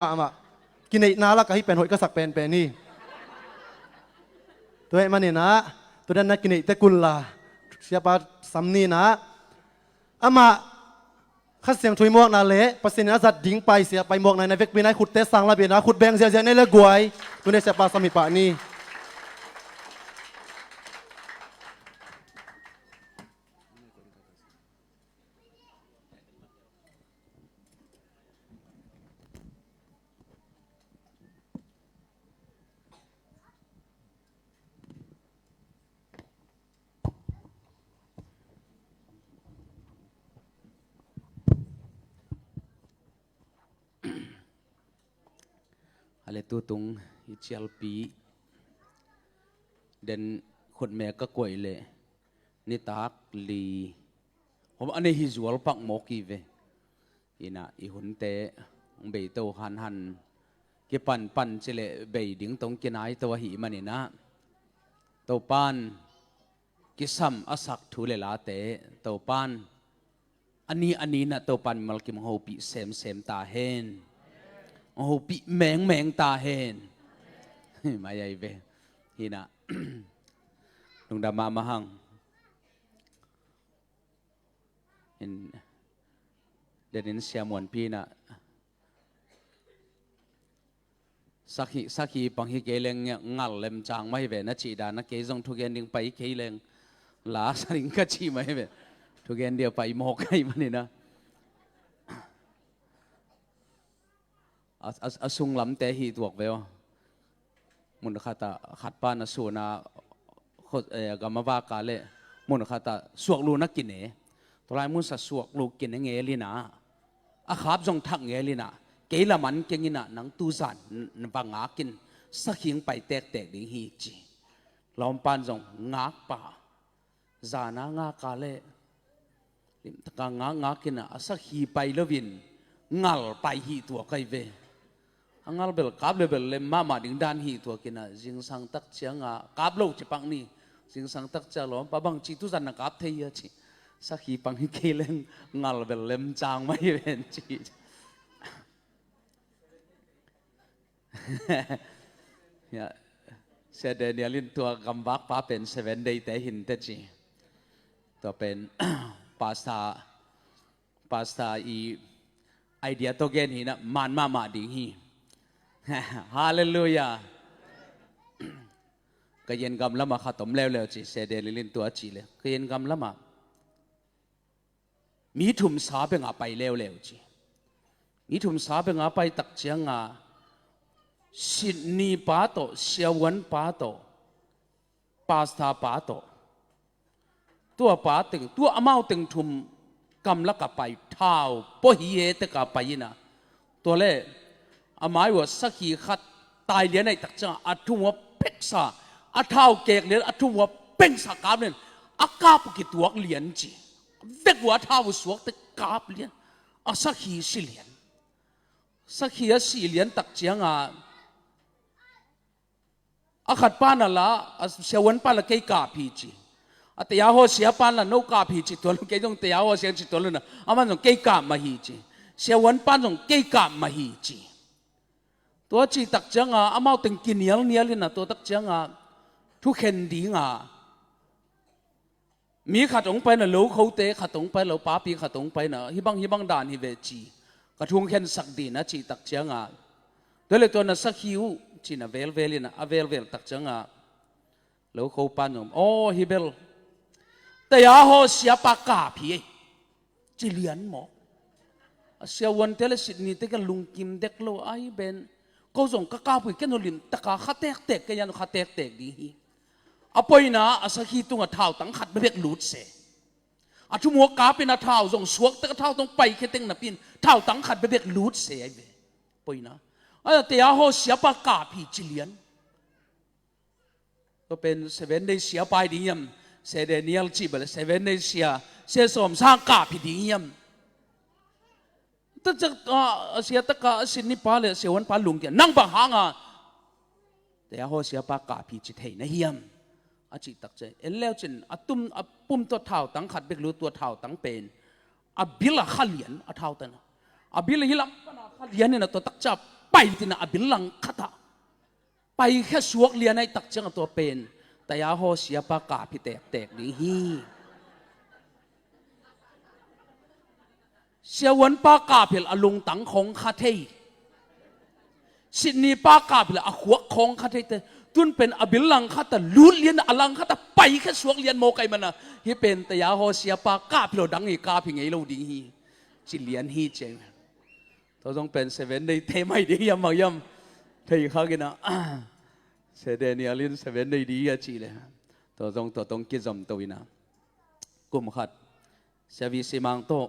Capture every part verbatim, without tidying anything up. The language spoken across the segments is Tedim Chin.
amah kineihna lak ahi pen hoih ka sak penpen hi. Tua ahih manin ah, tua dan na kineih tek un la, siapa sam ni in ah, amah Kha Siangtho i muakna le Pasian in a zat ding paisia pai muakna in a vekpi in ah i khutte sang la bia in ah, khut beng ziahziah nei le guai. Tuni siapa sam hi pah ni. A le tutung i cialpi den khutme ka kuaih le nitak li hom a nei hi zual pak mawk hi ve. Ina i hunte hong bei to hanhan kipanpan ci le bei ding tong kinai to ahi manin ah, Topan kisam a sak thu le late Topan a ni a ni in ah Topan mimal kim hong hopih semsem ta hen. Hong hopih mengmeng ta hen. Mai ai ve. Hi in ah lungdam mahmah hang. In, den in Sia Muanpi in ah sakhi, sakhi pang hi kei leng ngal lem cang mah hi ve, na cih dan a kei zong thugen ding pai kei leng la sa ding ka cih mah hi ve. Thugen dia pai mawk ahi manin ah. A, a, a sunglamte hi tuak ve aw. Mun khat ah khat pan a sun a, kho-, eh, gam a vak a le mun khat ah suaklu na kine. Tua lai mun sa suaklu kine ngel in ah, a khap zong thak ngel in ah, kei lam an keng in ah, nang tu zan n-, n-, va ngak in, sakhi hong pai tektek ding hi ci. Lawmpan zong ngak pah. Zan a ngak a le limtak a ngak ngak in ah, a sakhi pai loin ngal pai hi tuak ahi ve. A ngal bel kap le bel lem mahmah ding dan hi tuak in ah, zingsang tak ciang a kap lo ci pak ni. Zingsang tak ciang lawmpa bang ci tu zan na kap thei hia ci. Sakhi pang hi kei leng ngal bel lem cang mah hi ven ci. Ya, Sia Daniel in tua gamvak pa pen Seven Day te hi inteh ci. Tua pen pastor, pastor i idea tawh gen hi in ah, man mahmah ding hi. Halleluiah. Ka yen gam lam ah khat om leuleu ci, Sia Daniel in tua ci le. Ka yen gam lam ah mi thum sa beng a pai leuleu ci. Mi thum sa beng a pai tak ciang a, Sydney pa tawh, Sia Uan pa tawh, pastor pa tawh, tua pa teng, tua amau teng thum kam lak a pai, thau pua hi e tek a pai in ah, tua le a mai uh ah sakhi khat tai lian ahih tak ciang a, a thum uh ah peksa, a thau kek lian, a thum uh ah peksa kap lian, a kap uh kituak lian ci. Vek uh a thau uh suak teh kap lian, a sakhi si lian. Sakhi a si lian tak ciang a, a khat pan a la, a Sia Uan pan la kei kap hi ci. A Taya Haw sia pan la no kap hi ci tuan lo, kei zong Taya Haw sia ci tuan lo in ah, aman zong kei kap mah hi ci. Sia Uan pan zong kei kap mah hi ci. Tua cih tak ciang a, amau teng kinialnial in ah, tua tak ciang a, thukhen ding a, mi khat hong pai in ah, lo khote khat hong pai in ah, lo papi khat hong pai in ah, hih bang, hih bang dan hi ve ci. Ka thu hong khensak dih in ah cih tak ciang a, tua le tua na sakhi uh ci in ah, velvel in ah, a velvel tak ciang a, lo kho pan zong, aw, hi bel Taya Haw siapa kap hi ei ci lian maw. A Sia Uan te le Sydney te ka lungkim dek lo ahi ben. Ko zong ka kap uh hi, ken uh limtak a kha tektek, ken yan uh kha tektek ding hi. A poina, a sakhi tung a thautang khat bekbek lut se. A thum uh a kap in a thau zong suak tek, a thautang pai khe teng napi in thautang khat bekbek lut se ahi ve. Poina. A Taya Haw siapa kap hi ci lian. Tua pen Seven Day sia pai ding hiam? Sia Daniel cih bel Seven Day sia, Sia Sawm Sang kap hi ding hiam? Takciang a, a sia taka a Sydney pa le Sia Uan pa lungkia, nang bang hanga Taya Haw siapa kap hi ci thei na hiam? A cih takciang en leu cin a tum a pum tua thautang khat bek lut, tua thautang pen a bil a kha lian a thautang. A bil a hi lam pana kha lian in a tua takciang pai tina a bil langkhat ah paikhia suak lian ahih tak ciangah tua pen taya haw siapa kap hi tektek ding hi. Siavuanpa kap hilh a lungtang khong kha thei. Sitnipa kap hilh a khuak khong kha thei te. Tun pen a bil langkhat ah lut lian a langkhat ah paikhia suak lian mawk ahih mana hih pen taya haw siapa kap hilh aw dang hi kap hi ngei lo ding hi. Ci lian hi ciang. Tua zong pen Seven Day te mai ding hiam mah hiam thei khak inah. Sia Daniel in Seven Day ding hi a cih leh tua zong tua tong kizom to inah. Kum khat Sia V C Mang tawh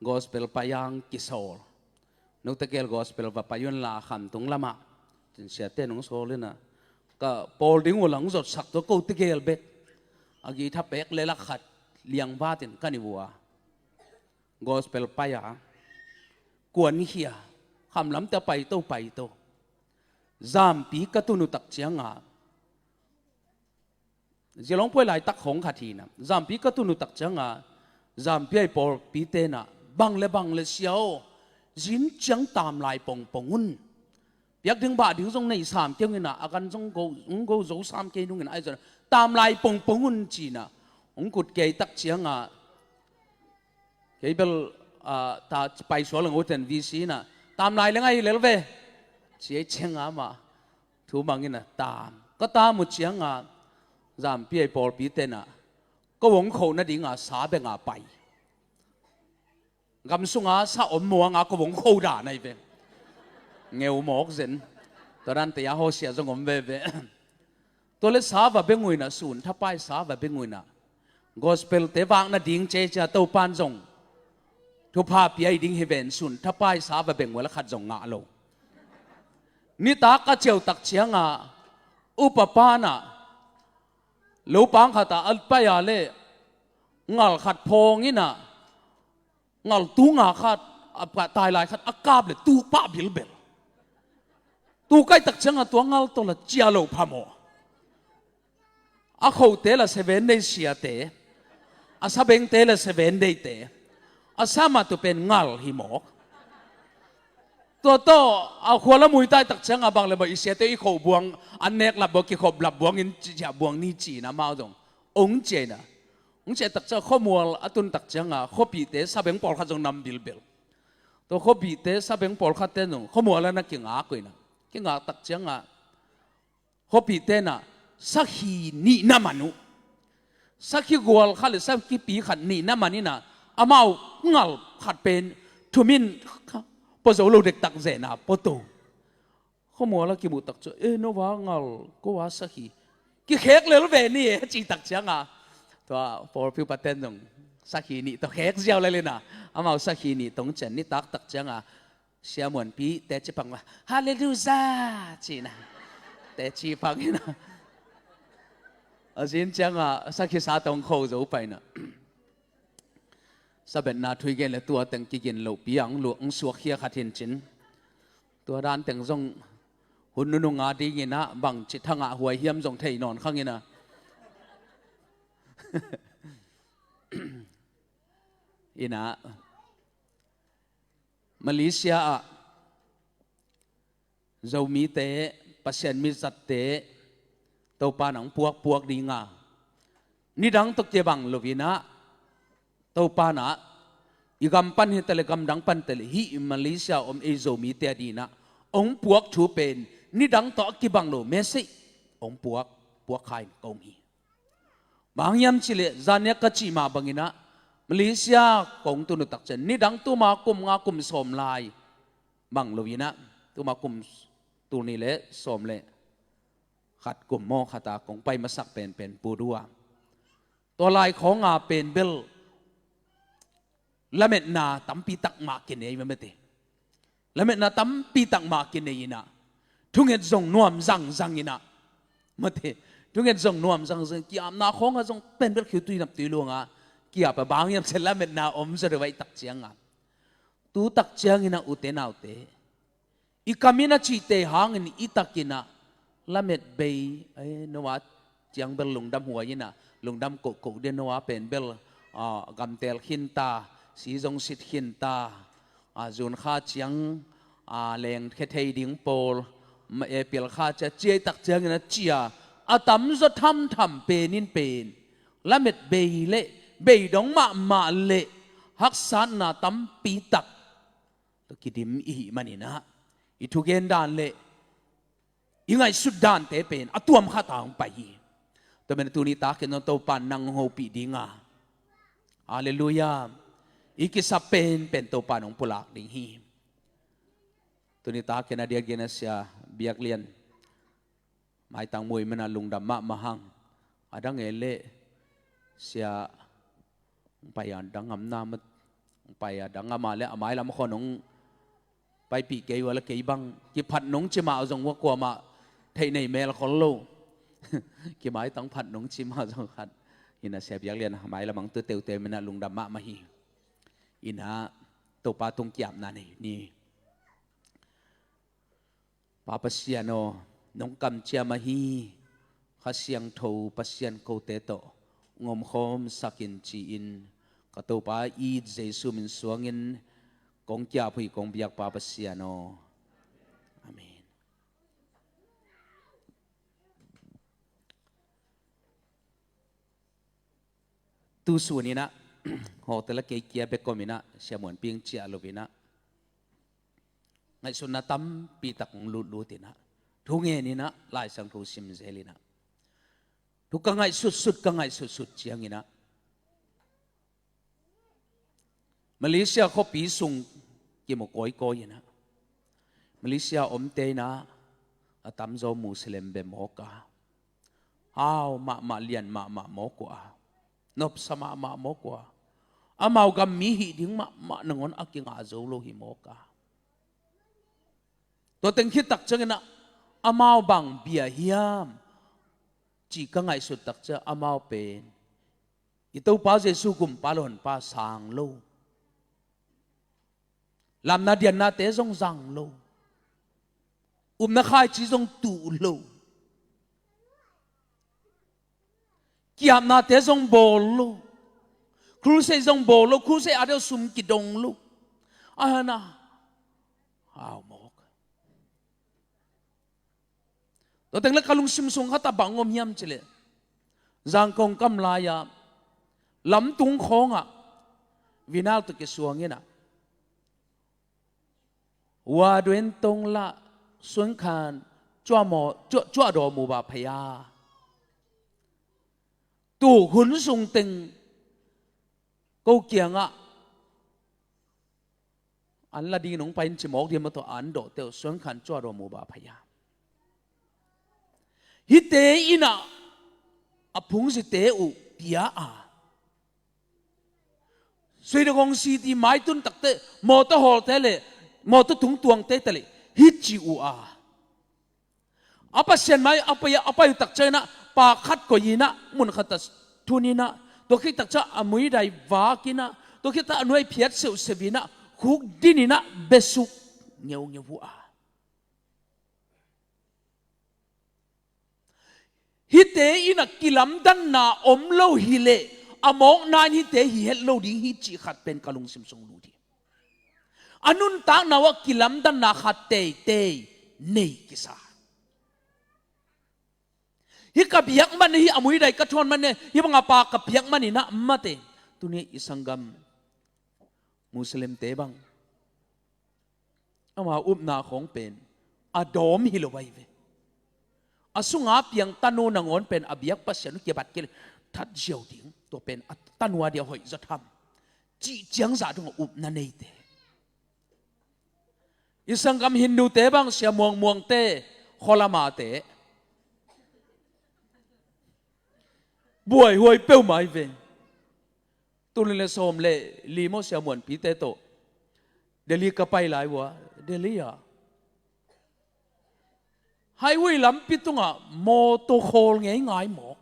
gospel pai ang kisawl. Note gel gospel va pai un la Khamtung lamah. Cin siate nong sawl inah ka pawl ding uh la hong zotsak tua kote gel bek a guitar pek le lak khat liangvatin ka ni vua. Gospel pai a kuankhia khamlamte a paito paito. Zampi ka tun uh tak cianga Zilong puai laitak khong khat hinah zampi ka tun uh tak cianga zampi ai pawlpi tenah bang le bang le sia aw zin ciang tamlai pongpong un. Piak ding bah ding zong nei sam kei unginah a gan zong go, hong go zo sam kei nungin ai zon tamlai pongpong un cinah hong kut kei tak cianga kei bel ta paisual ang uten V C inah tamlai le ngai lel ve. Ci ei cianga mah thu mangin a tam ka tam uh cianga zampi ei pawlpi tenah ko hong khoh nadinga sa benga pai. Gam sunga sa om muanga ko hong khoh dan ai ve. Ngeu mawk zen. Tua dan taya haw sia zong om veve. Tua le sa va beng uh inah sun thapai sa va beng uh inah gospel te vak nading cecia Topan zong thupha pia i ding hi ven sun thapai sa va beng uh a la khat zong ngah lo. Nitak a ciau tak cianga upa panah lopang khatah a pai a le ngal khat phawng inah ngal tunga khat a tailai khat a kap le tuk pah bilbel. Tuk ai tak cianga tua ngal tawh la cia lo phamawh. A khohte la Seven Day siate, a sabengte la Seven Day te, a sa mah tu pen ngal hi mawk. Tua tawh a khua la muitai tak cianga bang le bang i siate i khoh buang an nek lap buang kikhop lap buang in ciah buang ni cina mau zong ong ciaina. Ong ciah tak cianga khuamual a tun tak cianga khuapihte sabeng pawlkhat zong nam bilbel. Tua khuapihte sabeng pawlkhat ten zong khuamual a na kingak uh ina kingak tak cianga khuapih tenah sakhi nih na man uh. Sakhi gual khat le sakhi pi khat nih na man inah amau ngal khat pen thumin pua zo lo dektak zena pua to. Khuamual a kimuh tak ciang e no va ngal ko va sakhi kikhek lel ve ni e ci tak cianga tua pawlpi upa ten zong sakhi nih tawh khek ziau lel inah amau sakhi nih tong cian nitak tak cianga Sia Muanpi teci pang va Halleluia cina teci pang ina. A zin cianga sakhi sa tong kho zo paina. Sabetna thui gen le tua teng kigin lohpi ang luang suak khia khat hin cin. Tua dan teng zong hun nunung a dingina bang ci thangah huai hiam zong thei nawn khangina. Ina Malaysia ah Zomite Pasian mizatte Topa nang puakpuak dinga nidang tawh kibang lovinah Topa nah i gam pan hitale gamdang pan tale hih Malaysia om ei Zomite a dinah ong puak thu pen nidang tawh a kibang lo message ong puak puak khain ka um hi. Bang hiam cileh zania ka cih mah banginah Malaysia kong tun uh takcian nidang tuma kum nga kum sawm lai bang loinah tuma kum tul nih le sawm le khat kum maw khata kong pai masak penpen pu dua tua lai khawnga pen bel lametna tampi tak mah kinei mah mete. Lametna tampi tak mah kinei inah thunget zong nuam zangzang inah mate. Thunget zong nuam zangzang kiapna khawnga zong penbel khiutui naptui luanga kiap a bang hiam se lametna om zaw deuh aih tak cianga tu tak ciangin a ute naute i kam in a cihte hangin i takin ah lamet bei, eh, no a ciang bel lungdam huai in ah lungdam kohkoh dia no a pen bel, ah, gamtel khin ta, si zong sit khin ta, ah, zun kha ciang, a lengkhia thei ding pawl, ma-, e, pialkha cia, ciai tak ciangin a cia, a tamzaw thamtham pen in pen lamet bei le bei dong mahmah le haksatna tampi tak tawh kidim i hih manin ah, i thugen dan le i ngaihsut dante pen a tuam khat a hong pai hi. Tua manin tuni takin zong Topa nang hong hopih ding a, Halleluiah, i kisap penpen Topa nong pulak ding hi. Tuni takin a diakin a Sia Biaklian maitang muh i manin ah lungdam mahmah hang. A dang e leh Sia hong pai a dang ngam na mat, hong pai a dang ngam a leh a mailam khawng hong paipih kei uh a, leh kei bang kiphat nong ci mah zong uh a, kuamah theih nei mel khol lo. Kimaitang phat nong ci mah zong khat. Ina Sia Biaklian a mailam hong tu teuteu manin ah lungdam mahmah hi. Ina Topa tung kiapna nei ni. Pa Pasian aw, nong kamciam ahi Kha Siangtho Pasian kote tawh hong omkhawm sak in ci-in ka Topa it Jesu min suangin kong kiap uh hi kong biak Pa Pasian aw. Amen. Tu sun in ah hotel ah kei kia bek om in ah, Sia Muan Ping ciah lo in ah, ngaihsutna tampi tak hong lutlut in ah, thu ngen in ah, Lai Siangtho sim zel in ah, thu ka ngaihsutsut, ka ngaihsutsut ciangin ah, Malaysia khuapi sung kimu kawikawi in ah, Malaysia omte in ah a tamzaw Muslim bia mawk a, hau mahmah, lian mahmah mawk uh a, nopsa mahmah mawk uh a, amau gam mi hih ding mahmah nangawn a kingah zo lo hi mawk a. Tua teng khit tak ciangin ah, amau bang bia hiam cih ka ngaihsut tak ciang, amau pen i Topa Jesu gumpa le honpa sang lo, lamna diannate zong zang lo, upna khaici zong tuh lo, kiapnate zong bawl lo, crusade zong bawl lo, crusade a deuh sum kidong lo. A hana hau mawk. Tua teng le ka lungsim sung khat ah bang om hiam cih leh, Zangkong kam lai-a lamtung khawngah vinyl tawh kisuang in ah, Wa duen tong la, suan khan cua maw, cua, cua daw mu ba phei a. Tu hun sung teng ko kiangah an la ding nong pai in ci mawk diam a, tua an dawhte uh suan khan cua daw mu ba phei a. Hihte in ah a phungzite uh pia a, Sui Dagong City maitun takte, mawtaw hawlte le mawtaw tungtuangte tale hih ci uh a. A Pasian mai a pai, a pai uh tak ciangin ah, pa khat koih in ah, mun khat ah thun in ah, tua khit tak ciang a muidai vak in ah, tua khit tak a nuai phiat seuhseuh in ah, khuk din in ah, besuk ngeungeu uh a. Hihte in ah kilamdanna om lo hi leh, a mawkna in hihte hi het lo ding hi cih khat pen ka lungsim sung lut hi. A nuntakna uh ah kilamdanna khat teitei nei kisa. Hih ka biak man hi, a muidai ka thawn man hi, hih banga pa ka piak man in ah mate. Tuni i sanggam Muslimte bang ama upna khawng pen a dawm hi lo ahi ve. A sunga piang tanu nangawn pen a biak Pasian uh kibat kei le that ziau ding, tua pen a tanu a dia hoih zaw tham cih ciang zah dong a upna neite. I sanggam Hindute bang Sia Muang Muangte, khualamate buaihuai peuhmah ahi ve. Tul nih le sawm le li maw, Sia Muanpite tawh Delhi ka pai lai uh a, Delhi ah highway lampi tungah mawtaw khawl ngeingai mawk.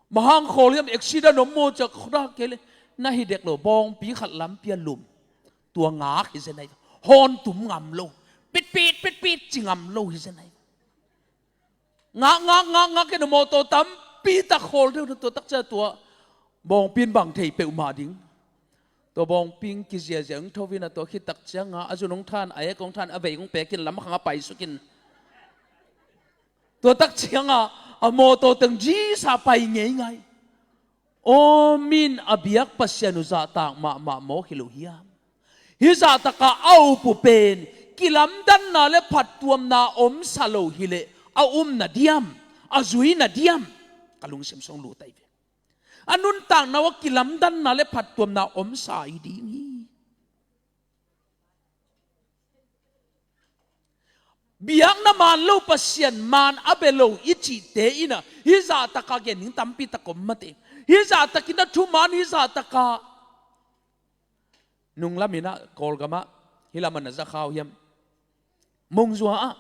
Bang hang khawl hiam, accident om maw ci-a khuadak kei le, na hi dek lo, bawngpi khat lampi ah lum. Tua ngak hi zen ahi. Hawn tum ngam lo. Pitpit, pitpit ci ngam lo hi zen ahi. Ngak, ngak, ngak, ngak, kei na mawtaw tampi tak khawl deuh na, tua tak ciang tua bawngpi in bang thei peuhmah ding. Tua bawngping kiziazia hong tho in a, tua khit tak cianga a zun hong than, a ek hong than, a vei hong pekin lamkhang a paisuk in. Tua tak cianga a mawtaw teng zisa pai ngeingai. Aw, min a biak Pasian uh zahtak mahmah mawk hi lo hiam? Hih zahtaka a up uh pen kilamdanna le phattuamna omsa lo hileh a umna diam, a zuina diam? Ka lungsim sung lut ahi ve. A nuntakna uh a kilamdanna le phattuamna omsa hi ding hi. Biakna man lo Pasian man a bia lo i cihte in a, hih zahtaka gen ding tampi tak om mate. Hih zahtakin a thuman, hih zahtaka nunglam in a, Kawlgam ah, hih lam ah na za kha uh hiam? Mungzua ah,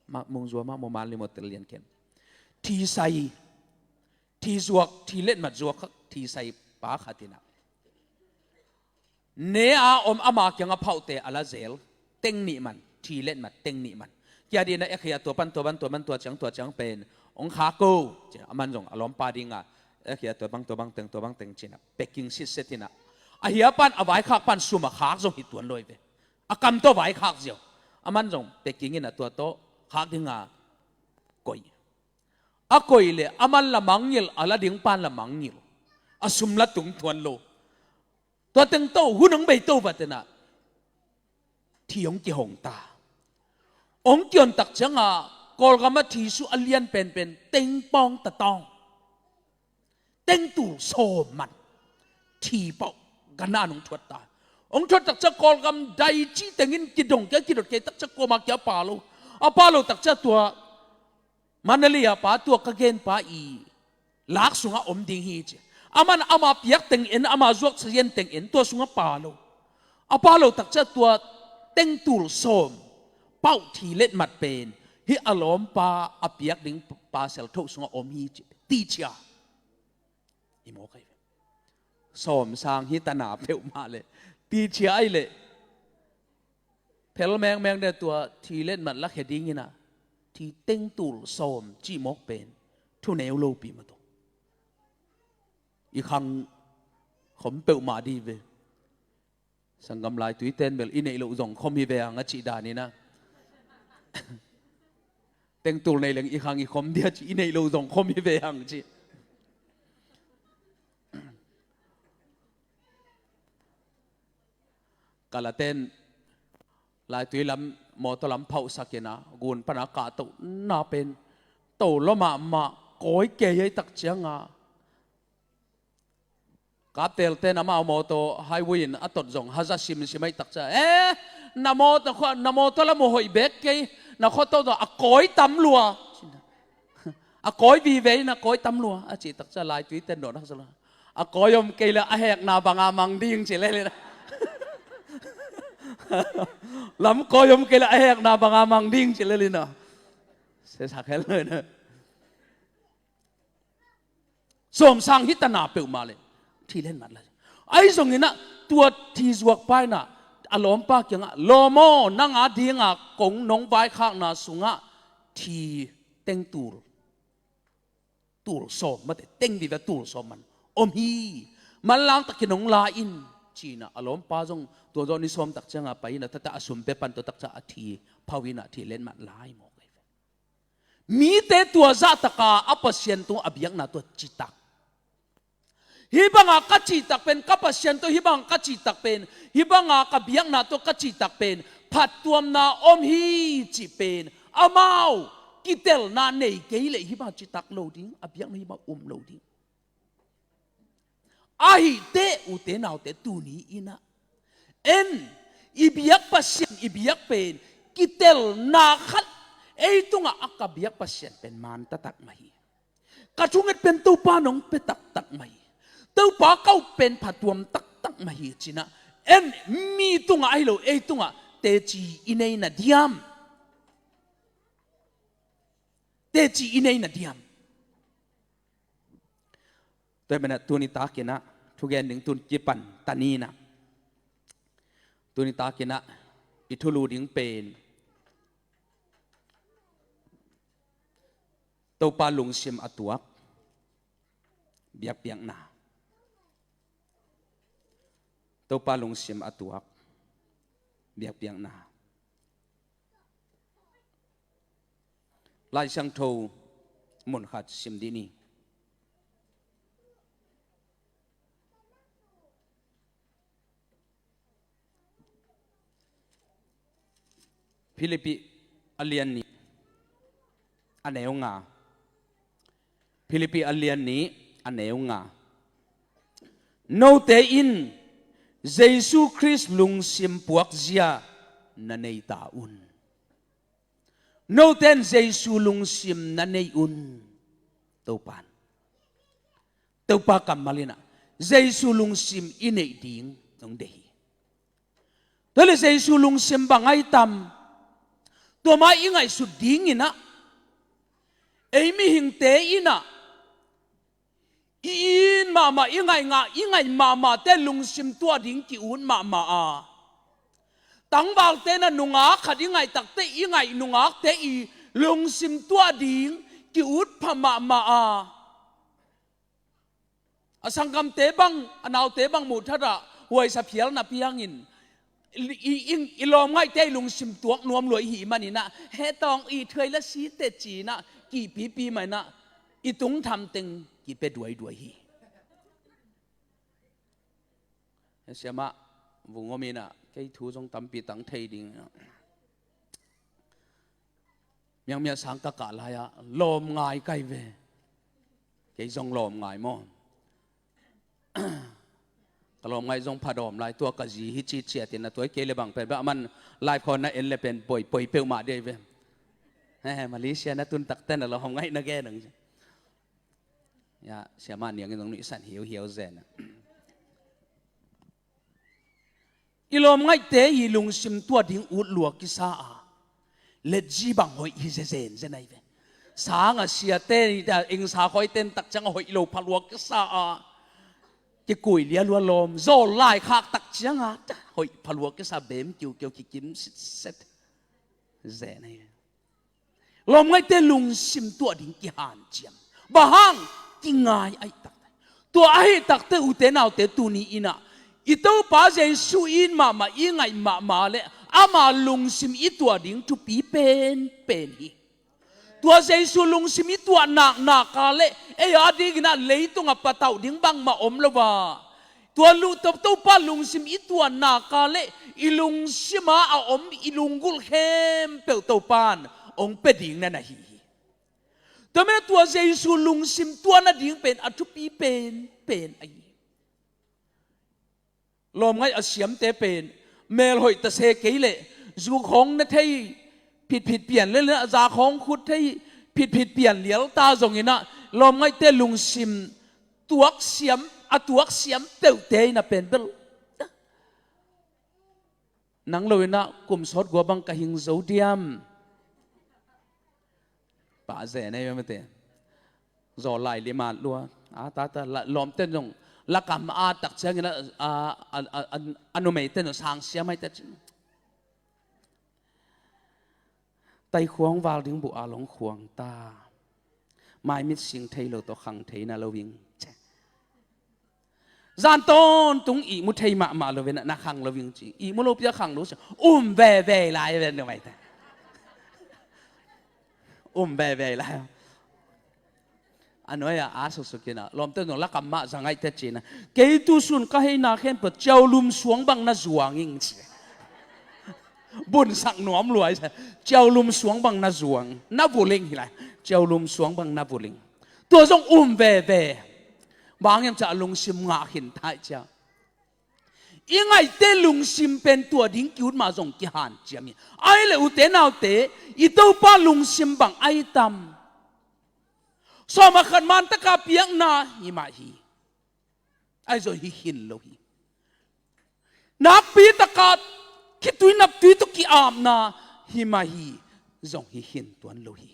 ma, Mungzua mah, Mumanli maw, tel lian ken. Thisai, thizuak, thiletmat zuak kha, thisai pa khat in a, ne a om ama kiangah phauhte a la zel, teng nih man, thiletmat teng nih man. Kia dih in a, e khia, tua pan, tua pan, tua pan, tua ciang, tua ciang pen hong khak o, ci-in a, aman zong a lawmpa dinga, e khia, tua bang, tua bang teng, tua bang teng, ci-in a, packing sitset in a, a hia pan, a vaikhak pan sum a khak zong hi tuan lo hi ve. A kam tawh vaikhak ziau. Aman zong packing in a, tua tawh khak dinga koih. A koih leh aman la mangngilh, a la ding pan la mangngilh. A sum la tung tuan lo. Tua teng tawh hun hong bei to vat in a, thi hong kihong ta. Hong kion tak cianga Kawlgam ah thi su a lian penpen teng pawng ta tawng. Teng tul sawm man thi pawh ganna hong thuat ta. Hong thuat tak ciang Kawlgam dai cih tengin kidong kei, kidot kei tak ciang kuama kia a pha lo. A pha lo tak ciang tua Mandalay a pa, tua ka gen pa i lak sungah om ding hi, ci. Aman ama piak teng en, ama zuak sazian teng en, tua sungah pha lo. A pha lo tak ciang tua teng tul sawm pauh thiletmat pen hih a lawmpa a piak ding pasal tho sungah om hi, ci. Tichia. I mawk ahi ve. Sawm sang hi ta na peuhmah leh, tichia ahi leh, phel mengmeng deh, tua thiletmat lakhia ding in a, thi teng tul sawm cih mawk pen thuneu lopi mah tawh. I khang khom peuhmah dih ve. Sanggam laituite'n bel i neih loh zong khom hi ve hang a cih dan in a, teng tul nei leng i khang i khom dia ci, i neih loh zong khom hi ve hang ci. Kalate'n laitui lam, mawtaw lam phauhsak in a, gun pana kahtohna pen to lua mahmah, kawi kei hi tak cianga kaptelte'n amau mawtaw highway in a tot zong haza simsim ahi tak ciang, eh, na mawtaw, na mawtaw lam uh hoih bek kei, na khuato zong a kawi tam lua. A kawi vive in a, kawi tam lua a cih tak ciang laituite'n dawh nak sa lua. A kawi om kei leh a hekna banga mang ding ci lel in a. Lam kawi om kei leh a hekna banga mang ding ci lel in a. Sesak hel lo in a. Sawm sang hi ta na peuhmah leh, thiletmat la. Ahi zongin a, tua thizuak pa in a, a lawmpa kiangah, lawm aw, nang a dinga kong nong vaikhakna sungah thi teng tul, tul sawm mate, teng vive tul sawm man om hi. Manlang takin hong la in, ci-in a, a lawmpa zong tua zawh ni sawm tak cianga pai in a, tua tak a sum pia pan, tua tak ciang a thi phau in a, thiletmat la hi mawk ahi ve. Mite tua zahtaka a Pasian tungah a biakna tua citak. Hih banga ka cihtak pen, ka Pasian tawh hih banga ka cihtak pen, hih banga ka biakna tawh ka cihtak pen phattuamna om hi cih pen, amau kitelna nei kei leh hih banga citak lo ding, a biakna hih banga um lo ding. Ahih teh, ute naute, tuni in a, en, i biak Pasian, i biak pen kitelna khat, ei tungah a ka biak Pasian pen man taktak mah hi. Ka thunget pen Topa nong pia taktak mah hi. Topa ka up pen phattuam taktak mah hi, ci-in a, en, mi tungah ahi lo, ei tungah teci i nei na diam? Teci i nei na diam? Tua ahih manin a, tuni takin a, thugen ding tun kipan ta ni in a, tuni takin a i thulu ding pen Topa lungsim a tuak biakpiakna. Topa lungsim a tuak biakpiakna. Lai Siangtho mun khat sim dih ni. Philippi a lian nih, a neu nga. Philippi a lian nih, a neu nga. Note in Jesu Khrist lungsim puakzia na nei ta un. Note in Jesu lungsim na nei un. Topan, Topa kammal in ah Jesu lungsim i neih ding hong deih hi. Tua leh Jesu lungsim bang ai tam? Tua mah i ngaihsut ding in ah, ei mihingte in ah i it mahmah, i ngaih ngah, i ngaih mahmahte lungsim tuah ding ki-ut mahmah a, tangvalte in ah nungak khat i ngaih takte, i ngaih nungakte i lungsim tuah ding ki-ut pha mahmah a, a sanggamte bang, a naute bang muh that ah huaisa phial na piang in, i, i, i, i lawmngaihte i lungsim tuak nuam lua i hih man in ah, he tawng i thuai la si teh ci in ah, kihpipi mah in ah, i tungtham teng kipia duaiduai hi. He siamah vung om in ah, kei thu zong tampi tang thei ding in ah. Miangmia sang ka kah lai-ah lawmngai ka hi ve. Kei zong lawmngai maw? Ka lawmngai zong pha dawm lai, tua ka zi hi ci ciat in ah, tua hi kei leh bang pen, beh, a man live khawng na en leh pen poi, poi peuhmah dih hi ve. He, Malaysia na tun takte na lawmngaih na gen ang. Ya, siamah niang in zong nuihsan hiauhiau zen ah. I lawmngaihte i lungsim tuah ding ut lua kisa a, letzi bang hoih hi zezen zen ahi ve. Sang a siate, eng sa khawi ten tak ciang a hoih lo pha lua kisa a, kikui lia lua lawm, zawl lai khak tak ciang a hoih pha lua kisa, bem kiukiu kikim sitset zen ahi ve. Lawmngaihte lungsim tuah ding kihanciam. Bang hang? Kingai ahih takte. Tua ahih takte ute naute, tuni in ah i Topa Jesu i it mahmah, i ngaih mahmah leh ama lungsim i tuah ding thupi penpen hi. Tua Jesu lungsim i tuah naknak a leh ei a dingin ah leitungah patauh ding bangmah om lo a, tua lu-, To-, Topa lungsim i tuah nak a leh i lungsim ah a om i lunggulh khempeuh Topan hong pia ding na na hi hi. Tua manin tua Jesu lungsim tuah nading pen a thupi penpen ahi hi. Lawmngaih a siamte pen melhoih ta se kei leh, zu khawng ne thei phitphit pian lel in ah, za khawng khut thei phitphit pian lial ta zongin ah, lawmngaihte lungsim tuaksiam, a tuaksiam peuhte in ah pen bel, nang lo in ah kum sawt gua bang ka hing zo diam? Pah zen ei mate. Zaw lai limat lua. A, ta, ta, la, lawmten zong lakam a tak ciangin a, a, a, a, a numeiten zong sang siam ai ta cin. Tai khuang val ding buh a long khuang ta. Mai mit sing thei lo tawh khang thei na lo ing. Zan tawntung ihmu thei mahmah lo ve na, na khang lo ing ci. Ihmu lo pia khang lo ci. Um veve lai ve na mai ta. Um veve lai. A nuai-ah a suksukin ah lawmte nung lakam mah za ngaih teh cin ah, kei tu sun ka heina khempeuh ciaulum suang bang na zuang ing ci. Bunsak nuam luai sa, ciaulum suang bang na zuang, na vuling hi lai. Ciaulum suang bang na vuling. Tua zong um veve. Bang hiam cih leh lungsim ngah khin thei cia. I ngaihte lungsim pen tua ding ki-ut mah zong kihanciam hi. Ai le ute naute, i Topa lungsim bang ai tam? Sawm ah khat man taka piakna hi mah hi. Ai zong hi khin lo hi. Nakpi taka khitui naptui tawh ki-apna hi mah hi. Zong hi khin tuan lo hi.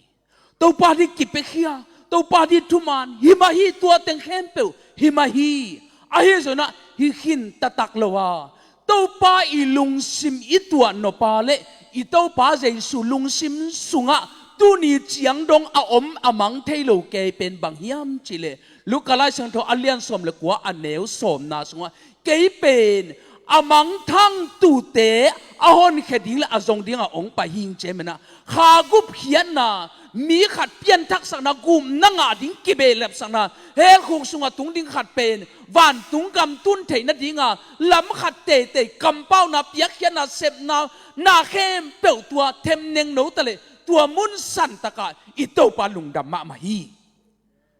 Topa ding kipiakhia, Topa ding thuman hi mah hi, tua teng khempeuh hi mah hi. Ahi zongin ah hi khin taktak lo a, Topa i lungsim i tuah nop a le i Topa Jesu lungsim sungah tuni ciang dong a om a mang thei lo kei pen bang hiam cih leh, Luka Lai Siangtho a lian sawm le kua a neu sawmna sungah, kei pen A mangthang tute a honkhia ding le a zong dingah hong pai hing ciaminah, kha gupkhiatna, mi khat pianthak sakna, gupna ngah ding kibehlap sakna, helkhuk sungah tung ding khat pen vantung gam tun theih nadinga lam khat teitei, kampauna, piakkhiatna, sepna, na khempeuh tua themneng no ta le tua mun santakah i Topa lungdam mahmah hi.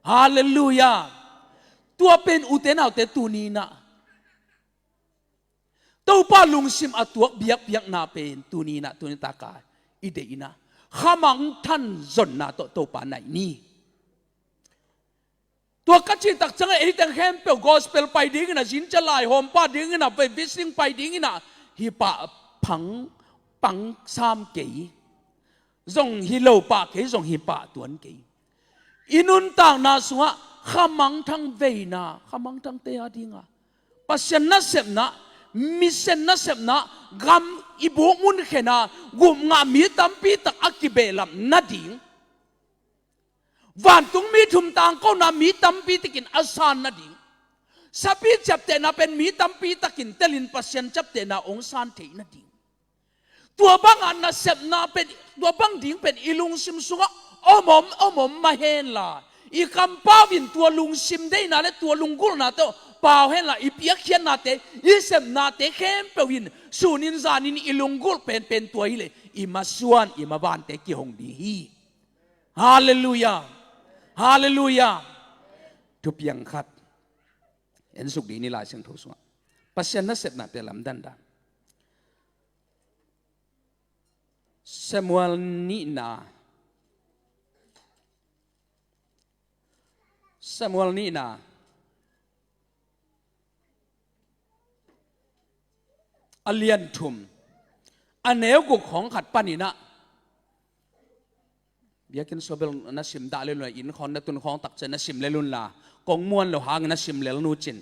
Halleluiah. Tua pen ute naute tuninah Topa lungsim a tuak biakpiakna pen tuninah, tuni taka i deih inah khamangthan zonna tawh Topa naih ni. Tua ka cih tak ciangah ei teng khempeuh gospel pai dinginah, zinca laihawmpa dinginah, vei visiting pai dinginah, hih pah phang pang sam kei. Zong hi lo pah kei, zong hi pah tuan kei. I nuntakna sungah khamangthang veina, khamangthangte a dinga Pasian nasepna, misen nasepna, gam i buk mun khena gupngah mi tampi tak a kibehlap nading, vantung mi thum tangkona mi tampi takin a san nading, sapi ciaptehna pen mi tampi takin telin Pasian ciaptehna hong san theih nading, tua bangah nasepna pen, tua bang ding pen i lungsim sungah om om om om mah henla, i kampau in tua lungsim deihna le tua lunggulhna tawh pau henla, i piakkhiatnate, i sepnate khempeuh in sunin zanin i lunggulh penpen tua hileh i masuan, i mavante kihong ding hi. Halleluiah. Halleluiah. Thupiang khat en suk dih ni, Lai Siangtho sungah Pasian nasepnate lamdang dan. Samuel nihna, Samuel nihna a lian thum, a neu guk khawng khat paninah, biakinn suabel na sim dah lel unla, inn khawng na tun khawng takcia na sim lel unla, kong muan lo hangin na sim lel nu cin.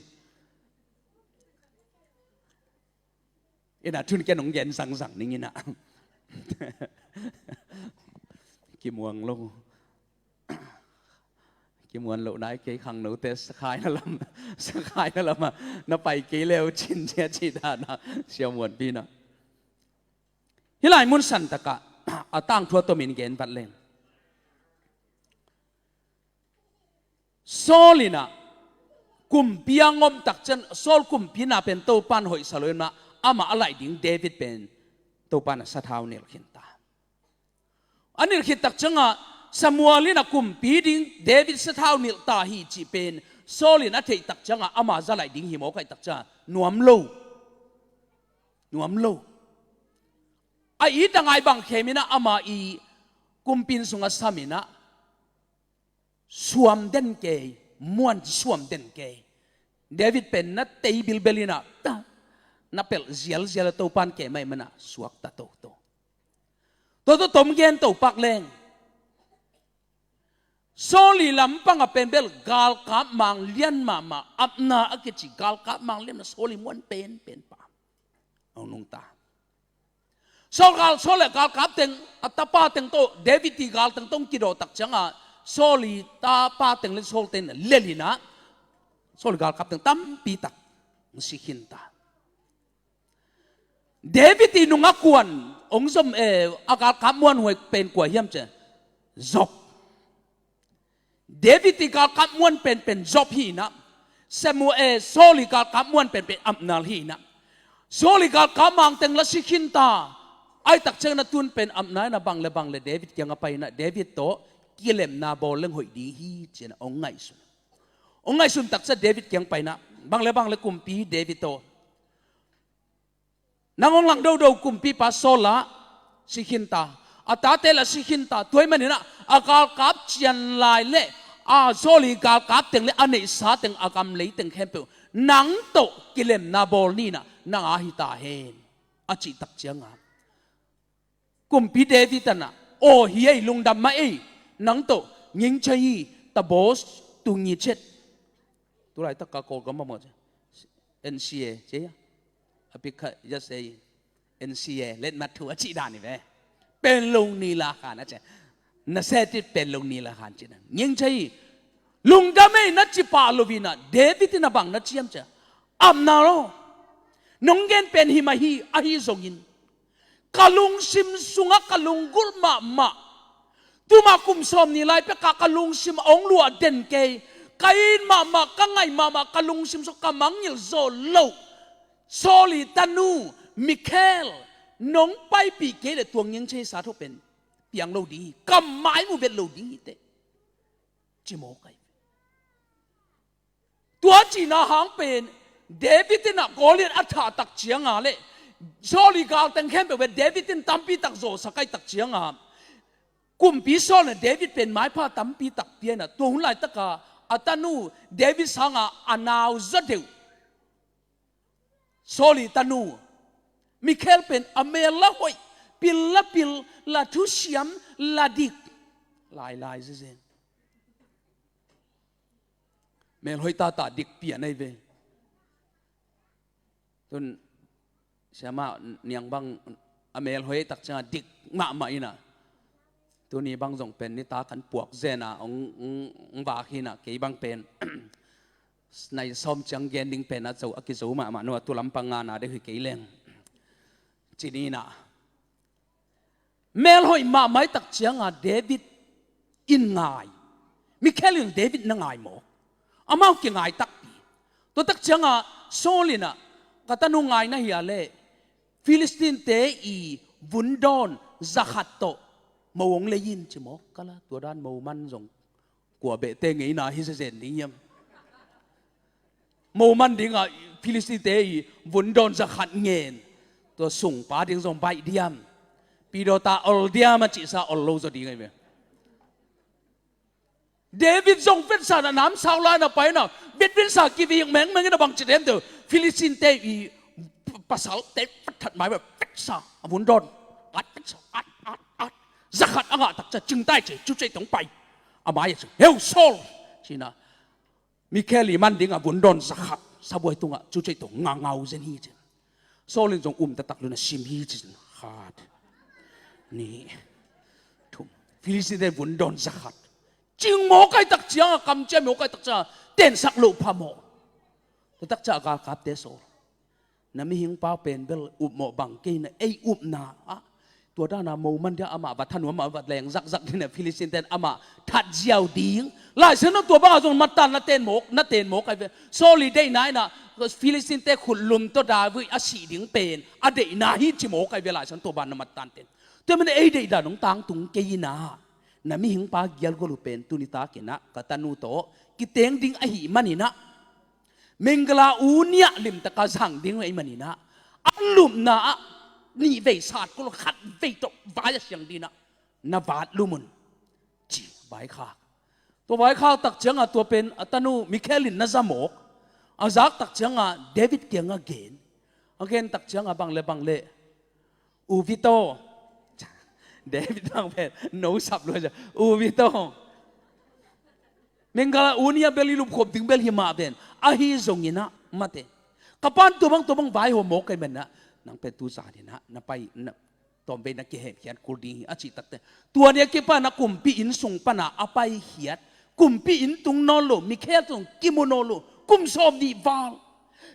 Inah thun ken hong gen zangzang ning inah. Kimuang lo. Kimuan loh nai kei, khangnote sakhai na lam, sakhai na lamah na pai kei leu cin cia cih dana siamuanpi na. Hih lai mun santakah a tangthu a tomin gen vat leng, Saul inah kumpi a ngom takcian, Saul kumpina pen Topan hoihsa lo inah, amah a laih ding David pen Topan a sathau nilh khinta. A nilh khit takciangah Samuel inah kumpi ding David sathau nilh ta hi cih pen Saul in a theih takciangah ama za laih ding hi mawk aih takciangah nuam lo. Nuam lo. A it a ngai bang kheminah ama i kumpin sungah saminah suam den kei, muan suam den kei. David pen na tei bilbel inah ta, na pelh zialzial a Topan kei mah i manah suakta toto. Toto tom gen topak leng, Saul i lampangah pen bel galkap mang lian mahmah, Abner a kici galkap mang lian mahmah, Saul i muan penpen pa a hong nungta. Saul gal, Saul le galkap teng, a tapa teng tawh, David i gal teng tawh hong kidawh takciangah Saul i tapa teng le Saul teng lel inah Saul i galkap teng tampi tak hong si khinta. David i nungah kuan hong zom, eh, a galkap muanhuai pen kua hiam cia, Joab. David i galkap muan penpen Joab hi inah, Samuel, eh, Saul i galkap muan penpen Abner hi inah. Saul i galkap mang teng la si khinta. Aih takciang na tun pen Abner inah bang le bang le David kiangah pai inah David tawh kilemna bawl leng hoih ding hi ci-in hong ngaihsun. Hong ngaihsun takciang David kiang pai inah bang le bang le kumpi David tawh, nang hong lang dodo kumpipa Saul la si khinta, a tate la si khinta, tua ahih maninah a galkap cian lai le a Saul i galkap teng le a neihsa teng a gam lei teng khempeuh nang tawh kilemna bawl ni inah, nang a hi ta hen, a cih takciangah kumpi David anah, aw hi ei, lungdam mah ei, nang tawh ngingchai hi, tabawk tung hi cet. Tulaitak ka Kawlgam a maw cia, N C A cia, a pik kha ya sei, N C A let mat thu a cih dan hi ve. Pen lung ni la khan a cia, na setit pen lung ni la khan cih dan. Ngingchai hi, lungdam ei na ci pah lo inah David inah bang na ci hiam cia, Abner aw, Nong gen pen hi mah hi, ahi zongin ka lungsim sungah ka lunggulh mahmah. Tuma kum sawm ni lai pekah ka lungsim a hong luah den kei. Ka it mahmah, ka ngaih mahmah, ka lungsim sungah ka mangngilh zawh loh Saul i tanu Mikhal nong paipih kei leh tua ngiang thei sa tho pen piang lo ding hi, ka mai mu vet lo ding hi teh, ci mawk ai. Tua cihna hang pen David in ah Goliath a thah tak cianga le Saul i galteng khempeuh pen David in tampi tak zawhsak ai tak cianga, kumpi Saul in ah David pen maipha tampi tak pia in ah, tua hun laitaka a tanu David sanga a nau zaw deuh Saul i tanu Mikhal pen a mel la hoih, pil la pil, la thusiam, la dik, lailai zezen. Mel hoih tata, dik pian ai ve. Tun siama niang bang a mel hoih tak cianga dik mahmah in ah, tuni bang zong pen nitak an puak zen a hong, hong, hong vak hi in ah, kei bang pen nai sawm ciang gen ding pen a zo, a kizo mahmah nuam a, tu lampang ngana deuh hi kei leng. Ci ni in ah, mel hoih mahmah i tak cianga David in ngai. Mikhal in David na ngai mawk. Amau kingai takpi. Tua tak cianga Saul in ah, ka tanu ngai na hia leh Philistine-te i vundawn zakhat tawh mo hong lei in, ci mawk. Kala tua dan mo man zong kua behte ngeina hi zezen ding hiam? Mo man dingah Philistine-te i vundawn zakhat ngen, tua sungpa ding zong baih diam? Pidawta ol diam a cihsa ol lo zaw ding ahi ve. David zong vetsa na namsau lai na pai na, vetvetsa kivik mengmeng in a bang ci dem deuh, Philistine-te i pasalte patthat mai beh vetsa a vundawn at, vetsa at, at, at, zakhat a ngah tak ciang cingtai ci, cucei tong pai. A mai a ci, "Heu Saul," ci na, Mikhal i man dingah vundawn zakhat sabuai tungah cucei tong ngangau zen hi ci. Saul in zong um taktak luna sim hi ci. Khat, nih, thum. Philistine-te vundawn zakhat cing mawk ai tak cianga, kamciam mawk ai tak cianga tensak loh phamawh. Tua tak cianga galkapte, Saul, na mihingpa pen bel upmawh bang kei na, ei upna ah tua dana mo man dia amah va thanuam, amah va leng zakzak dina, Philistine-ten amah that ziau ding. Lai Siangtho tua bangah zong mattan na ten mawk, na ten mawk ai ve. Saul i deihna in ah Philistine-te khutlum tawh David a sih ding pen a deihna hi ci mawk ai ve, Lai Siangtho tua bangah na mattan ten. Tua man ei deihdan hong tangtung kei in ah, na mihingpa gialgol uh pen tuni takin ah ka tanu tawh kiteng ding ahih manin ah, Mingala u nih a limtaka zang ding uh ahih manin ah, an lupna ah nih vei sat kul, khat vei tawh vai a siang ding ah na vat lum un, ci vaikhak. Tua vaikhak tak cianga tua pen a tanu Mikhal in na za mawk. A zak tak cianga David kiangah gen. A gen tak cianga bang le bang le, "U Vito." David bang pen no sap lua cia, "U Vito, mingala u nih a bel i lupkhop ding bel hi mah ven. Ahi zongin ah mate, ka pan tua bang tua bang vaihawm mawk kei man ah, nang pen tu zanin ah na pai, na tawmvei na kihemkhiat kul ding hi," a cih takte, tua ni a kipan a kumpi inn sung pana a paikhiat. Kumpi inn tung nawn lo Mikhal tawh kimu nawn lo, kum sawm nih val.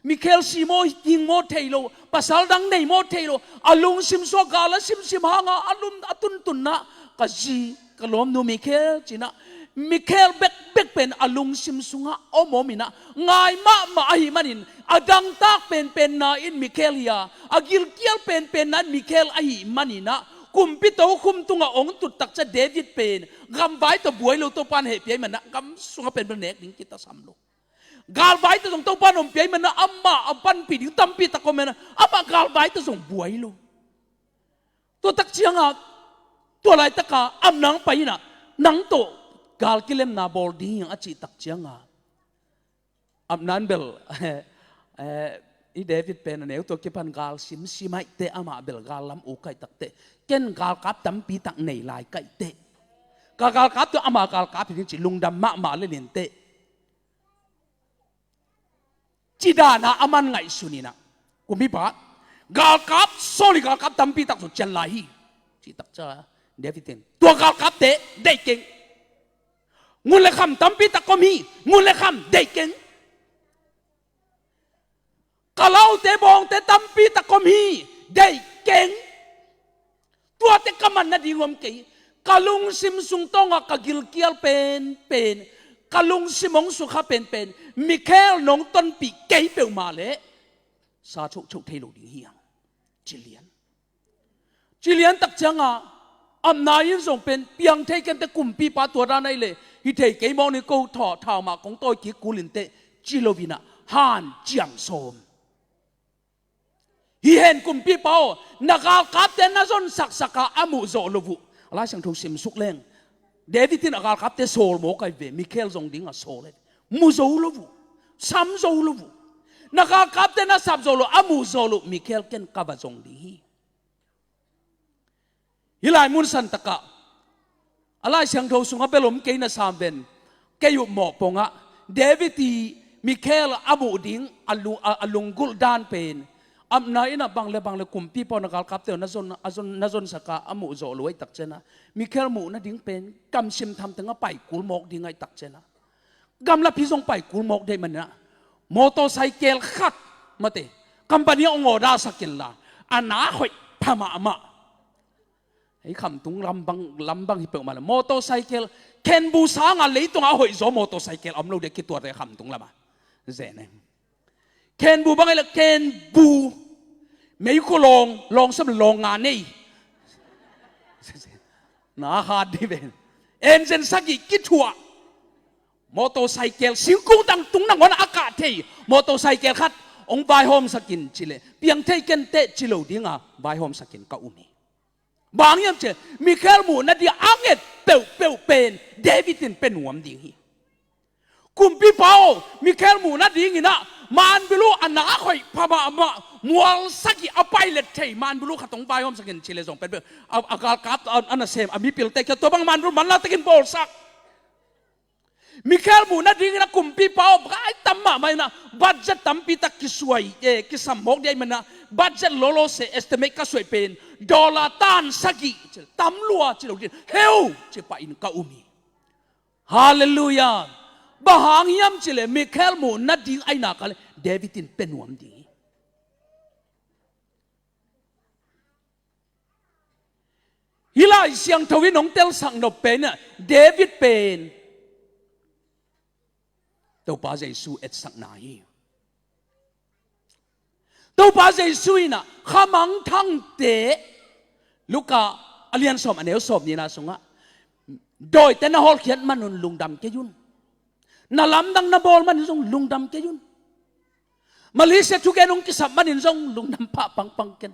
Mikhal si maw, hing maw thei lo, pasal dang nei maw thei lo, a lungsim sungah gal a simsim hanga a lum a tuntunna, "Ka zi, ka lawmnu Mikhal," ci-in ah, Mikhal bekbek pen a lungsim sungah om om in ah, ngai mahmah ahih manin, a dangtak penpenna in Mikhal hi a, a gilkial penpenna in Mikhal ahih manin ah, kumpi tokhum tungah hong tut tak ciang David pen gamvai tawh buai lo, Topa'n hehpih ahih manin ah gam sungah pen bel nek ding kitasam lo. Galvai tawh zong Topa'n ompih ahih manin ah amah a panpih ding tampi tak om in ah, amah galvai tawh zong buai lo. Tua tak ciangah, tua laitakah Abner pai in ah, "Nang tawh gal kilemna bawl ding hi hang," a cih tak ciangah, Abner in bel, eh, i David pen a neu tawh kipan gal simsim ahih teh, amah bel gal lam uk ahih tak teh, "Ken galkap tampi tak nei lai ka hih teh, ka galkap tawh amah galkap hi ding," ci lungdam mahmah lel in teh, ci dan a aman ngaihsun in ah, "Kumpipa, galkap, Saul i galkap tampi tak zong cian lai hi," cih tak ciang David in, "Tua galkapte deih keng. Ngun le kham tampi tak om hi, ngun le kham deih keng. Ka laute bawngte tampi tak om hi, deih keng. Tuate ka man nading om kei. Ka lungsim sung tawngah ka gilkial penpen, ka lungsim hong sukha penpen Mikhael nong tonpih kei peuhmah leh sa chohchoh thei lo ding hi hang. Ci lian. Ci lian tak ciangah apna in zong pen piang thei kente, kumpipa tua dan ahih leh hi thei kei mawk ni, ko thaw thau mah kong tawi kik kul inteh ci lo inah hanciam sawm. Hi hen kumpipa aw, na galkapte na zon saksak a a muh zawh lo uh. A Lai Siangtho sim suk leng David in a galkapte sawl mawk ahi ve, Mikhael zong dingah sawl ahi ve. Mu zo lo uh. Sam zo lo uh. Na galkapte na sap zawh lo a muh zawh lo uh, Mikhael ken ka va zong ding hi. Hih lai mun santakah a Lai Siangtho sungah bel om kei na sam ven, kei uh mawhpongah David i Mikhael a muh ding a lu-, a, a lunggulh dan pen, apna inah bang le bang le kumpipa aw, na galkapte aw, na zon, a zon, na zon saka a muh zawh lo ahih tak cianah Mikhael muh nading pen gamsim tham tengah pai kul mawk ding ahih tak cianah, gamlapi zong pai kul mawk deih maninah motorcycle khat, mate, company ah hong order sak inla, a na hoih pha mahmah. Hei, khamtung lam bang, lam bang hi peuhmah le motorcycle, khenbu sangah leitungah a hoihzaw motorcycle a om lo ding, kituate khamtung lamah. Zen e. Khenbu bang ahih leh khenbu, meikhu lawng, lawng sawm lawng nga nei. Na hat dih ven. Engine sagih kithuah. Motorcycle, singkung tang tung nangawn a kah thei motorcycle khat hong vaihawmsak in ci leh, piang thei kenteh ci lo dinga vaihawmsak in ka um hi. Bang hiam cih leh Mikhael muh nading a nget peuhpeuh pen David in pia nuam ding hi. Kumpipa aw, Mikhael muh nadinginah manbil uh a na hoih pha mahmah, mual sagih a pilot thei manbil uh khat hong vaihawmsak in ci leh zong penpen a, a galkap a, a nasem a mipilte kiang tua bang manbil uh manlatakin bawlsak. Mikhael muh nadingin a kumpipa aw, gai tam mahmah inah budget tampi tak kisuai, eh, kisam mawk dih ahih maninah budget lawlaw se estimate ka suaih pen dollar tan sagih, ci, tam lua ci lo dih, heu, ci pah in ka um hi. Halleluiah. Bang hang hiam cih leh Mikhael muh nading ahih nak leh David in pia nuam ding hi. Hih Lai Siangtho in hong telsak nop pen ah, David pen Topa Jesu etsakna hi. Topa Jesu inah khamangthangte, Luka a lian sawm a neu sawm nihna sungah, dawite na hawlkhiat manun lungdam kei un. Na lamdang na bawl manin zong lungdam kei un. Malaysia thugen hong kisap manin zong lungdam pah pangpang ken.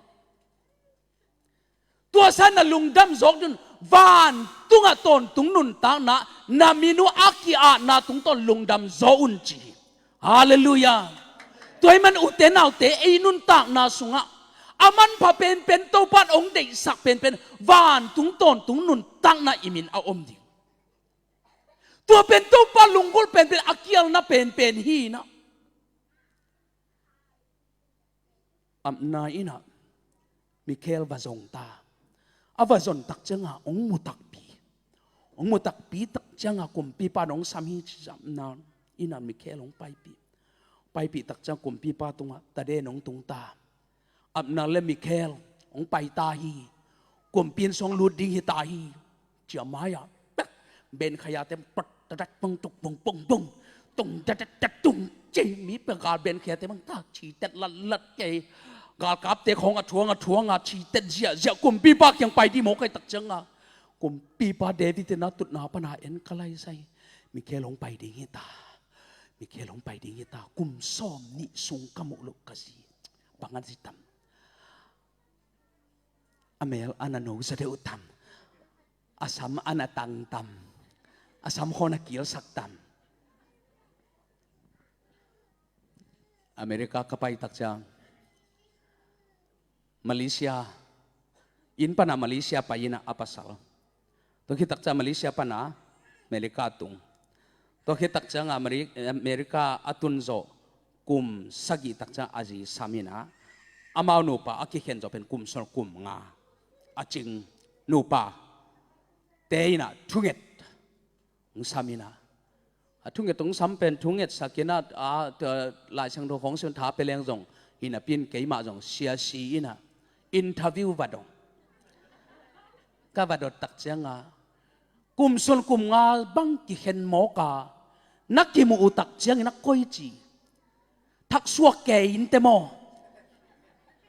Tua sa na lungdam zawk ding un, vantungah tawntung nuntakna, na min uh a ki-atna tungtawn lungdam zaw un ci hi. Halleluiah. Tua ahih man ute naute, ei nuntakna sungah a manpha penpen, Topa in hong deihsak penpen, vantung tawntung nuntakna i min a om ding. Tua pen Topa lunggulh penpen, a kialna penpen hi inah. Apna inah Mikhael va zong ta. A va zon tak ciangah hong mu takpi. Hong mu takpi tak ciangah kumpipa in hong sam hi ci-in apna inah Mikhael hong paipih. Paipih tak ciang kumpipa tungah taden hong tung ta. Apna le Mikhael hong pai ta hi. Kumpi inn sung hong lut ding hi ta hi. Ci a mai-ah pek, benkhaiyate bang pat tatat bang tuk bang bang bang, tung tatat tat tung ci, mi pek a benkhaiyate bang tak citet latlat kei. Galkapte khawng a thuang a thuang a citet ziahziah kumpipa kiang pai dih mawk ahih tak ciangah, kumpipa David in a tutna pana en ka laisai. Mikhael hong pai ding hi ta. Mikhael hong pai ding hi ta. Kum sawm nih sung ka muh loh ka zi. Bang a zi tam. A mel a na no zaw deuh tam. A sam a na tang tam. A sam khaw na kilsak tam. America ka pai tak ciang, Malaysia, inn pana Malaysia pai inah a pasal. Tua khit tak ciang Malaysia pana America a tung. Tua khit tak ciang Ameri-, America a tun zawh kum sagih tak ciang a zi sam inah, amau nupa a kikhen zawh pen kum sawm kum nga a cing nupa te inah thunget hong sam inah. A thunget hong sam pen thungetsak inah, a, a, Lai Siangtho khawng sim tha pia leng zong Inn a pin keimah zong siasi inn ah interview va dong. Ka va dot tak cianga, kum sung kum nga bang kikhen mawk a, na kimuh uh tak ciangin a koici thaksuak kei in te maw?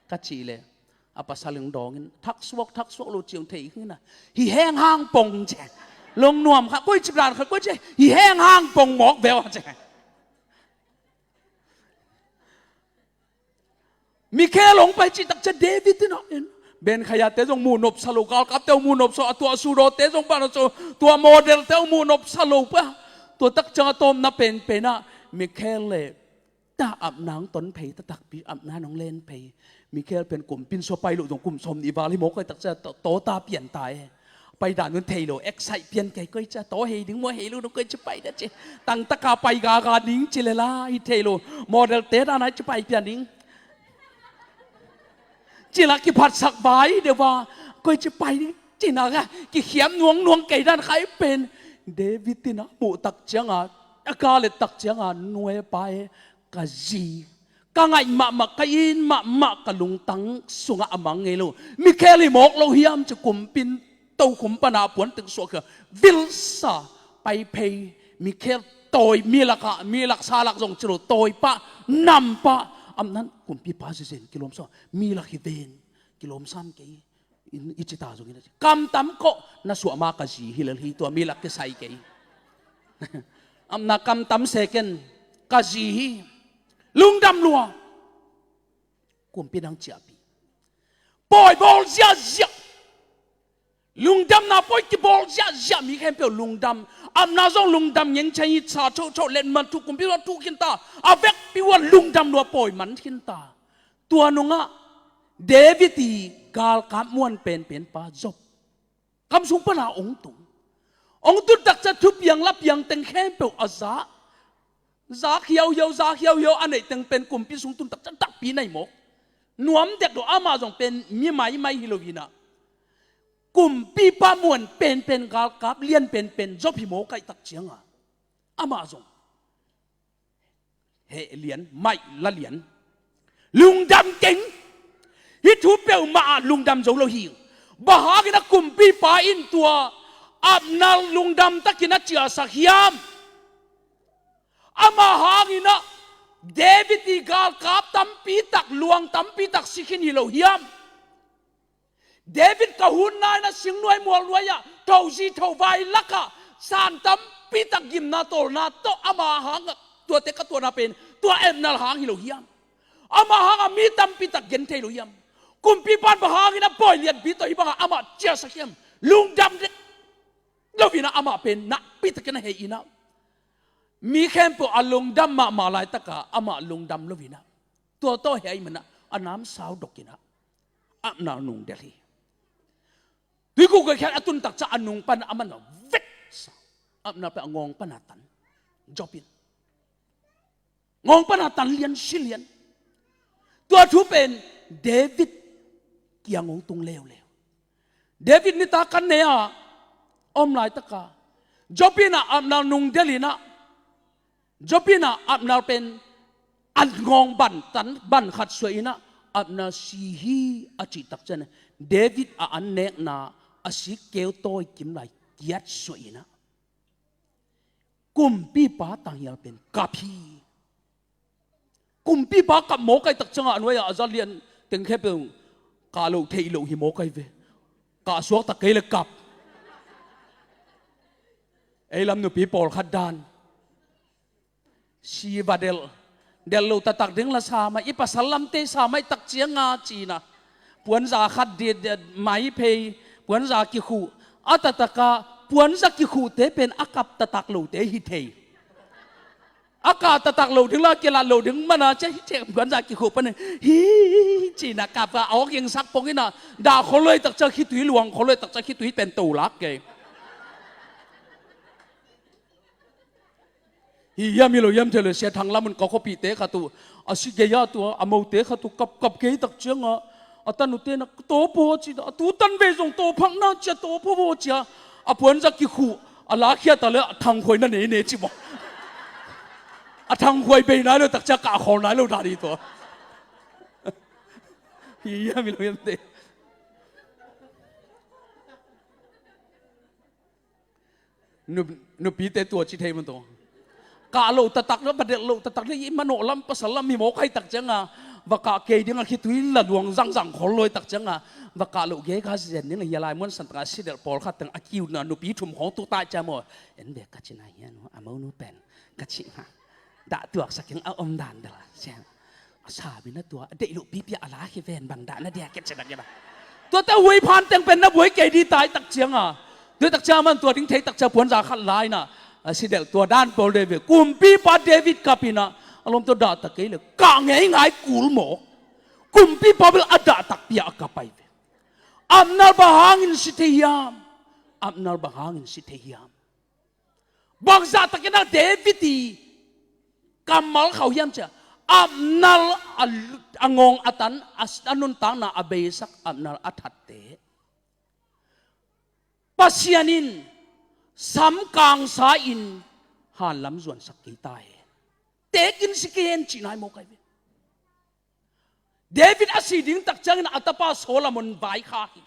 Ka cih leh a pasal in dawngin, thaksuak, thaksuak lo ciang thei hi na. Hi heng hang pong ci. Long nuam kha, koici dan kha, koici, hi heng hang pong mawk bel ci. Mikhael hong pai cih tak ciang David in ah en. Ben Khayate zong muh nopsa lo, galkapte hong muh nopsa, a tua sudawte zong bang a tua modelte hong muh nopsa lo pa. Tua tak ciang a tawpna penpen ah Mikhael le ta Abner hong ton phei, ta takpi Abner hong len phei. Mikhael pen kumpi inn sung pai loh zong kum sawmnih val hi mawk ai tak ciang, to, tota pian ta e. Pai dan un thei lo, excite pian kei, koi cia to hei ding maw, hei lo dong koi ci pai da ci. Tangtaka pai gaga ding ci le la, hi thei lo. Modelte dan ai ci pai pian ding. Ci la kiphatsak vai deuh va, koi ci pai ding ci na ka, kikhiam nuangnuang kei dan khai pen. David in a muh tak cianga, a ka let tak cianga, nue pa e, ka zi, ka ngaih mahmah, ka it mahmah, ka lungtang sungah a mang ngei lo Mikhael hi mawk lo hiam ci kumpi inn tokhum pana a puan teng suak khia, vilsa pai phei. Mikhael tawi, mi lakah, mi laksa lak zong ci lo, tawi pah, nam pah. Amnan kumpipa zezen kilawm sam, mi lak hi ven, kilawm sam kei. I, i cita zongin a ci, kam tam kawh, na suah ma ka zi hi lel hi, tua mi lak kisai kei. Amna kam tam seken, ka zi hi. Lungdam lua. Kumpi nang ciahpi. Pawi bawl ziahziah. Lungdamna pawi kibawl ziahziah, mi khempeuh lungdam. Amna zong lungdam ngeng cai, sa chohchoh letman thu kumpi lua thu khinta. A vekpi ua lungdam lua pawi man khinta. Tua nungah David i galkap muan penpen pa Joab kam sung pana ong tung. Ong tun tak ciang thupiang lapiang teng khempeuh a za. Za khiauhiau, za khiauhiau a neih teng pen kumpi sung tun tak ciang takpi nei mawk. Nuam dek lo, amah zong pen mi maimai hi lo hi na. Kumpipa muan penpen, galkap lian penpen Joab hi mawk ai tak cianga, amah zong heh lian, maih la lian. Lungdam keng. Hih thu peuhmah ah lungdam zo lo hi. Bang hangin a kumpipa in tua Abner lungdam takin a ciahsak hiam? Amah hangin a David i galkap tampi tak, luang tampi tak si khin hi lo hiam? David ka hun naina singnuai mualnuai ah, thozi thovai lakah san tampi tak gimna tawlna tawh ama hangah tuate ka tuahna pen tua Abner hang hi lo hiam? Ama hangah mi tampi tak gen thei lo hiam? Kumpipa in bang hangin a pawi lianpi tawh hih bangah amah ciahsak hiam? Lungdam dek lo in a amah pen nakpi takin a hei in a, mi khempeuh a lungdam mahmah laitakah amah lungdam lo in a, tua tawh hei man a, a namsau dok in a, Abner nungdel hi. Tuikhuk a khiat a tun tak ciang a nung pan a man a veksa. Abner pen a ngawng pan a tan. Joab in ngawng pan a tan lian si lian. Tua thu pen David kiang hong tung leuleu. David nitak kan ne a om laitaka Joab in a Abner nungdel in a, Joab in a Abner pen an ngawng ban tan, ban khat suah in a, Abner si hi a cih tak ciang David a an nekna a sik keu tawi kim lai kiat suah in a, kumpipa tanghial pen kap hi. Kumpipa kap mawk ai tak ciangah a nuai-ah a za lian teng khempeuh kah loh theih loh hi mawk ai ve. Kah suak tak kei le kap. Ei lam nupi pawlkhat dan. Si va delh. Delh lo taktak ding la sa mai, i pasal lamte sa mai tak cianga ci-in a, puanza khat dit, dit mai phei, puanza kikhuh. A taktakah puanza kikhuhte pen a kap taktak lote hi thei. A kah taktak lo ding la, kilat lo ding man a, cia hi thei, puanza kikhuh panin hi ci-in a kap a, a awk ing sak pong in a, dah khol lo ai tak ciang khitui, luang khol lo ai tak ciang khitui pen to lak kei. Hi hiam hi lo hiam thei lo, Sia Thang Lam un ka khuapihte khat uh a si gei-ah tua a mote khat uh kap, kap kei tak ciangah a tanute na, "Tawpaw," ci-a, "A tu tan ve zong tawphak na," ci-a, "Tawpaw aw," ci-a, a puanza kikhuh a lakhiat a le a thangkhuai na nei ne ci maw. A thangkhuai bei nai lo tak ciang kah khawl nai lo dan hi tua. Hi hiam, hi lo hiam te. Nu-, nupite tua ci thei maw tua. Kah loh taktak le, va delh loh taktak le, i manawh lam, pasal lam hi mawk ahih tak cianga, va kah kei dinga khitui la luang zangzang khol lo ahih tak cianga, va kah loh gei kha zen ding hi a lai muan san taka si delh pawlkhat teng a kiuna nupi thum khawng tu tai cia maw. En ve ka cina hian a monu pen ka cih hna. Dah tuaksak in a om dan dela. Siang. A sabi na tua, a deih loh pipi a la hi ven bang dah na dia kecet a kena. Tua ta huai phan teng pen na buai kei di tai tak cianga. Tua tak cianga man tua ding thei tak cia puan za khat lai na. A si delh tua dan pawl de ve. Kumpipa David kapina. A lom tua dah tak kei le. Ka ngei ngai kul maw. Kumpipa bel a dah tak pia a ka pai ve. Amnal bang hangin si thei hiam. Amnal bang hangin si thei hiam. Bangzah takin a David i kammal khauh hiam cia. Amnal a, a ngawng a tan, a, a nuntakna a beisak Amnal a thatte. Pasian in samkangsa in hanlam zuansak kei ta he. Tekin si kei hen cih nai maw kai ve. David a si ding tak ciangin a tapa Solomon vaikha hi.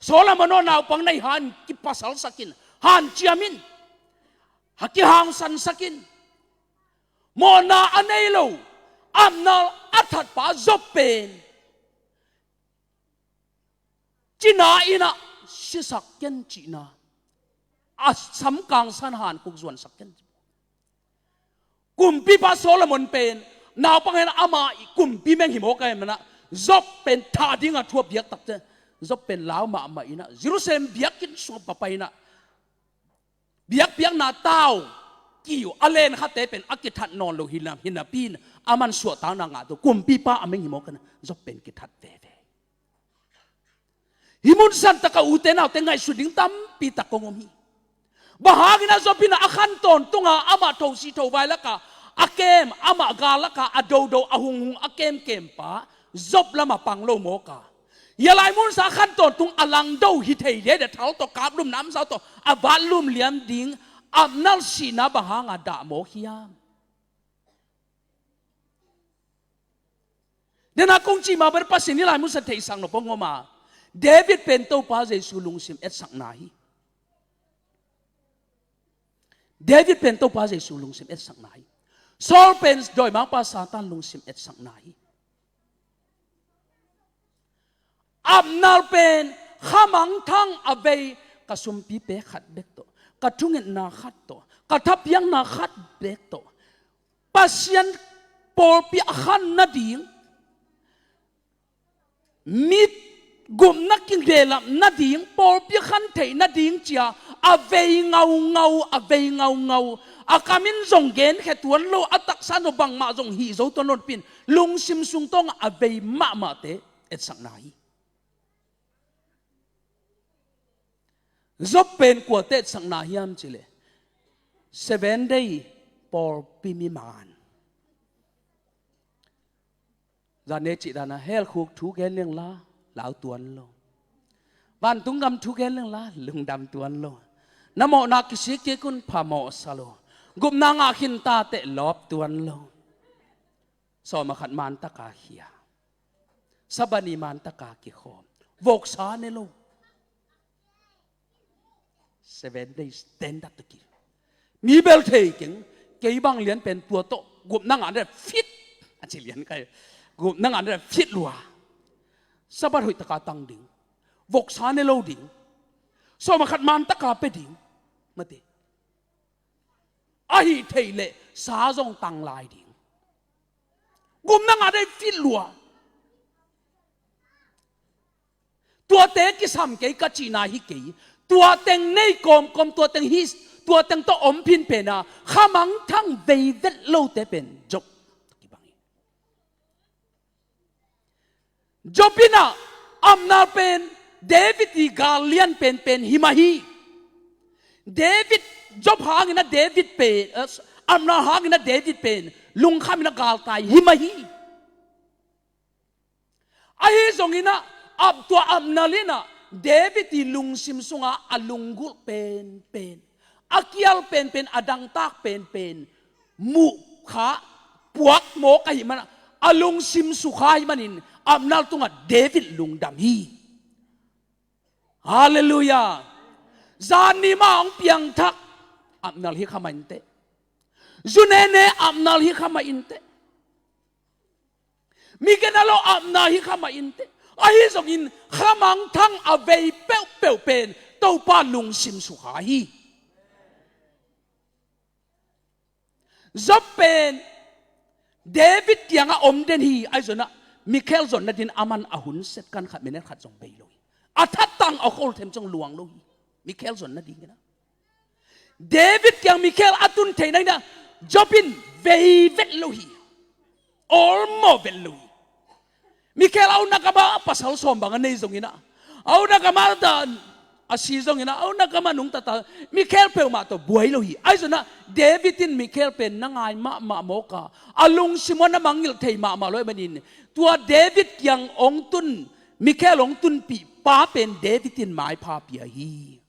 Solomon aw naupang nei han kipasalsakin, hanciamin, ha kihangsansakin. Mawhna a nei lo, Amnal a thatpa Job pen. Cina inah sisak ken cihna. A samkangsan han khuk zuansak ken. Kumpipa Solomon pen naupang hen ama i kumpi meng hi mawk a hi manah Job pen thah dinga thu a biak takte. Job pen lau mahmah inah Jerusalem biakinn sungah va pai inah biakpiakna tau kiu a len khate pen a kithat nawn lo hinam hinapi in a man suahtakna ngah tu kumpipa a meng hi mawk a hi na Job pen kithat veve. Hi mun san taka ute naute ngaihsut ding tampi tak kong om hi. Bang hangin a Job in a khan tawntunga amah tho si tho vai laka a kem, amah gal laka a dodo a hunghung a kemkempa Job lama pang lo mawka. Hi a lai mun sa a khan tawntung a langdo hi thei dede thal tawh kaplum namsau tawh a vatlum liam ding Amnal sihna bang hanga dah mawk hiam. Dena kong cih mah bang Pasian i lai mun sa theihsak nop hong om a. David pen Topa Jesu lungsim etsakna hi. David pen Topa Jesu lungsim etsakna hi. Saul pen dawimangpa Satan lungsim etsakna hi. Amnal pen khamangthang a vei ka sumpi pe khat bek tawh, ka thungetna khat tawh, ka thapiakna khat bek tawh Pasian pawlpi a khan nading, mit gupna kigelap nading, pawlpi a khan theih nading cia a vei ngaungau, a vei ngaungau, a kamin zong genkhe tuan lo, a taksa no bangmah zong hih zo tuan lo pin lungsim sung tawng a vei mahmahte etsakna hi. Job pen kuate etsakna hiam cileh Seven Day pawlpi mi man. Zane cih dana helkhuk thu gen lengla lau tuan lo. Vantung gam thu gen lengla lungdam tuan lo. Na mawhna kisik kikun phamawh sa lo. Gupna ngah khin tateh lawp tuan lo. Sawma khat mantaka khia. Sabani mantaka kikhawm. Voksa ne lo. Seven days standard taki. Mi bel thei keng, kei bang lian pen tua tawh gupna ngah ne fit. A ci lian kai. Gupna ngah ne fit lua. Sabat hoih taka tang ding. Voksa ne lo ding. Sawma khat mantaka pe ding. Mate. Ahi thei leh sa zong tang lai ding. Gupna ngah dei fit lua. Tuate kisam kei ka cihna hi kei. Tua teng nei kawmkawm, tua teng hi, tua teng tawh om phin pena khamangthang vei vet lote pen Job. Job in a Amnal pen David i gal lian penpen hi mah hi. David, Job hangin a David pen, eh, Amnal hangin a David pen lungkhamin a galtai hi mah hi. Ahi zongin a, tua Amnal in a David i lungsim sunga a lunggulh penpen, a kial penpen, a dangtak penpen muh kha, puak mawk ahih manin a lungsim sukha ahih manin Abner tungah David lungdam hi. Halleluiah. Zan ni mah hong piangthak Abner hi kha mah inteh. Zu nene Abner hi kha mah inteh. Mi gena lo Abner hi kha mah inteh. Ahi zongin khamangthang a vei peuhpeuh pen Topa lungsim sukha hi. Job pen David kiangah om den hi. Ahi zongin ah Mikhel zonna din aman a hun set kan khat minute khat zong bei lo hi. A thatang a khol them zong luang lo hi. Mikhel zonna dingin ah David kiang Mikhel a tun theihna in ah Job in vei vet lo hi. Awlmawh vet lo hi. Mikhel a utna gamah pasal sawm bang a nei zongin ah, a utna gamah dan a si zongin ah, a utna gamah nungta ta, Mikhel peuhmah tawh buai lo hi. Ahi zongin ah David in Mikhel pen na ngai mahmah mawk a, a lungsim ah na mangngilh thei mahmah lo ahih manin, tua David kiang hong tun, Mikhel hong tunpih pa pen David in maipha pia hi.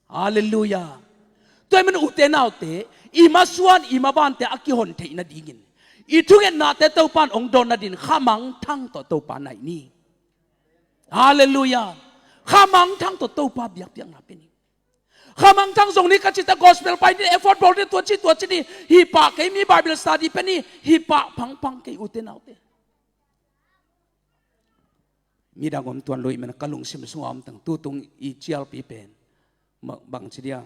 Halleluiah. Tua ahih manin ute naute, i masuan i mabante a kihon theih nadingin, i thungetnate Topa in hong dawn nadin khamangthang tawh Topa nai ni. Halleluiah. Khamangthang tawh Topa biakpiakna pia ni. Khamangthang zong ni ka cih ta, gospel pai ni, effort bawl ni, tua ci tua ci ni, hih pah kei, mi Bible study pia ni, hih pah pangpang kei ute naute. Midang om tuan lo ahih manin ka lungsim sungah om teng, tutung i cialpi pen ma-, bangci dia,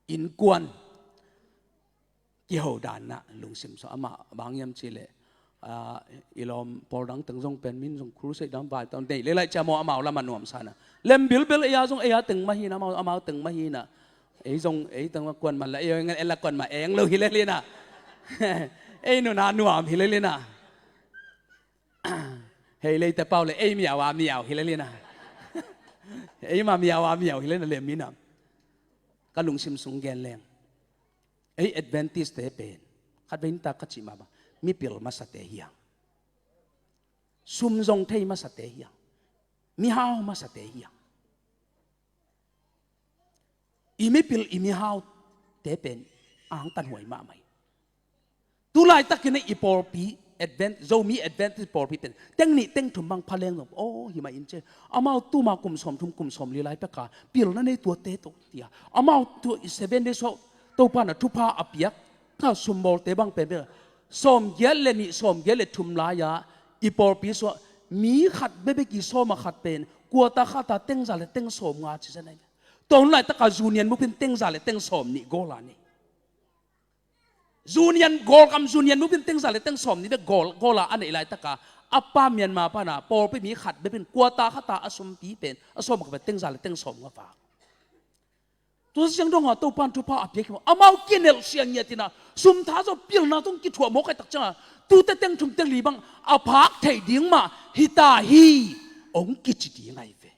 innkuan kiho dan ah lungsim sungah, amah bang hiam cih leh, ah, i lawm pawl dang teng zong pen min zong crusade dang vai tawh nei leh laih ciang maw, amau lamah nuamsa na lem bilbil, ei a zong ei a teng mah hi na, amau, amau teng mah hi na. Ei zong ei teng mah kuan man la, ei eng la kuan mah eng lo hi lel hi na. Ei nunah nuam hi lel hi na. Hei leite pau le ei miau a miau hi lel hi na. Ei mah miau a miau hi lel na lem hi na. Ka lungsim sung gen leng, ei Adventist-te pen khat vei ni ta ka cih mah bang, mipil masate hi hang. Sum zong thei masate hi hang. Mihau masate hi hang. I mipil i mihaute pen angtanhuai mahmah hi. Tu laitakin i pawlpi Advent, Zomi Adventist pawlpi pen teng nih teng thum bang pha leng zong, aw, hi mah in ci. Amau tuma kum sawmthum kum sawmli lai pek a pilna nei tuate tawh, tia, amau tu i Seven Days suah Topa in a thupha a piak, ka sumbawlte bang pen bek a, sawmgiat le nih, sawmgiat le thum lai-a i pawlpi suah mi khat bekbek, i sawm a khat pen quarter khat a teng za le teng sawmnga ci zen ahi. Tua hun laitaka union mupin teng za le teng sawmnih goal a nei. Union, Kawlgam union mupin teng za le teng sawmnih bek goal, goal a a neih laitaka, a pa Myanmar pana pawlpi mi khat bekbek in quarter khat a a sumpi pen, a sawm a khat pen teng za le teng sawmnga vak. Tua siang dong a Topa in thupha a piak hi maw. Amau kinelh siang ngiat in a, sum tha zaw pilna tawh kithuah mawk ahih tak ciangin a, tute teng thum teng li bang a phak theih ding mah hi ta hi, hong kici ding ahi ve.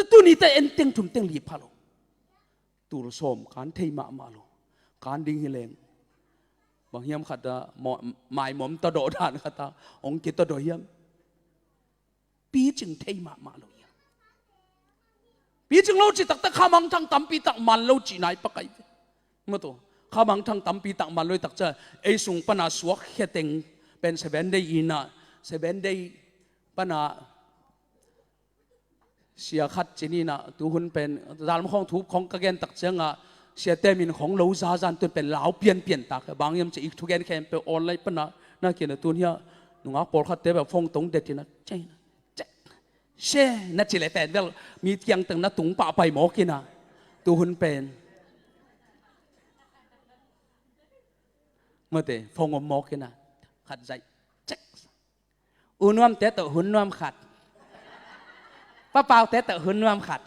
Tuni teh en teng thum teng li pha lo. Tul sawm kan thei mahmah lo. Kan ding hi leng, bang hiam khat a, maw-, maimawm tawdawh dan khat a hong kitawdawh hiam. Picing thei mahmah lo hiam. Picing lo cih taktak khamangthang tampi tak man lo cihna hi pak ahi ve. Maw tua, khamangthang tampi tak man lo hi tak ciang, ei sung pana suakkhia teng pen Seven Day in a, Seven Day pana sia khat ci ni na, tuhun pen zalm khawng thu khawng ka gen tak ciangin a, siate min khawng lo za zan tun pen lau pianpian tak, bang hiam ci, i thugen khempeuh online pana na kian a tun hi a, nungak pawlkhatte bel phone tong det in a, cek, cek, share na ci leh pen bel mi kiang teng na tung pahpai mawk in a, tuhun pen mate phone om mawk in a, khat zaih, cek. U Nuamte tawh hun nuam khat. Pa Paute tawh hun nuam khat.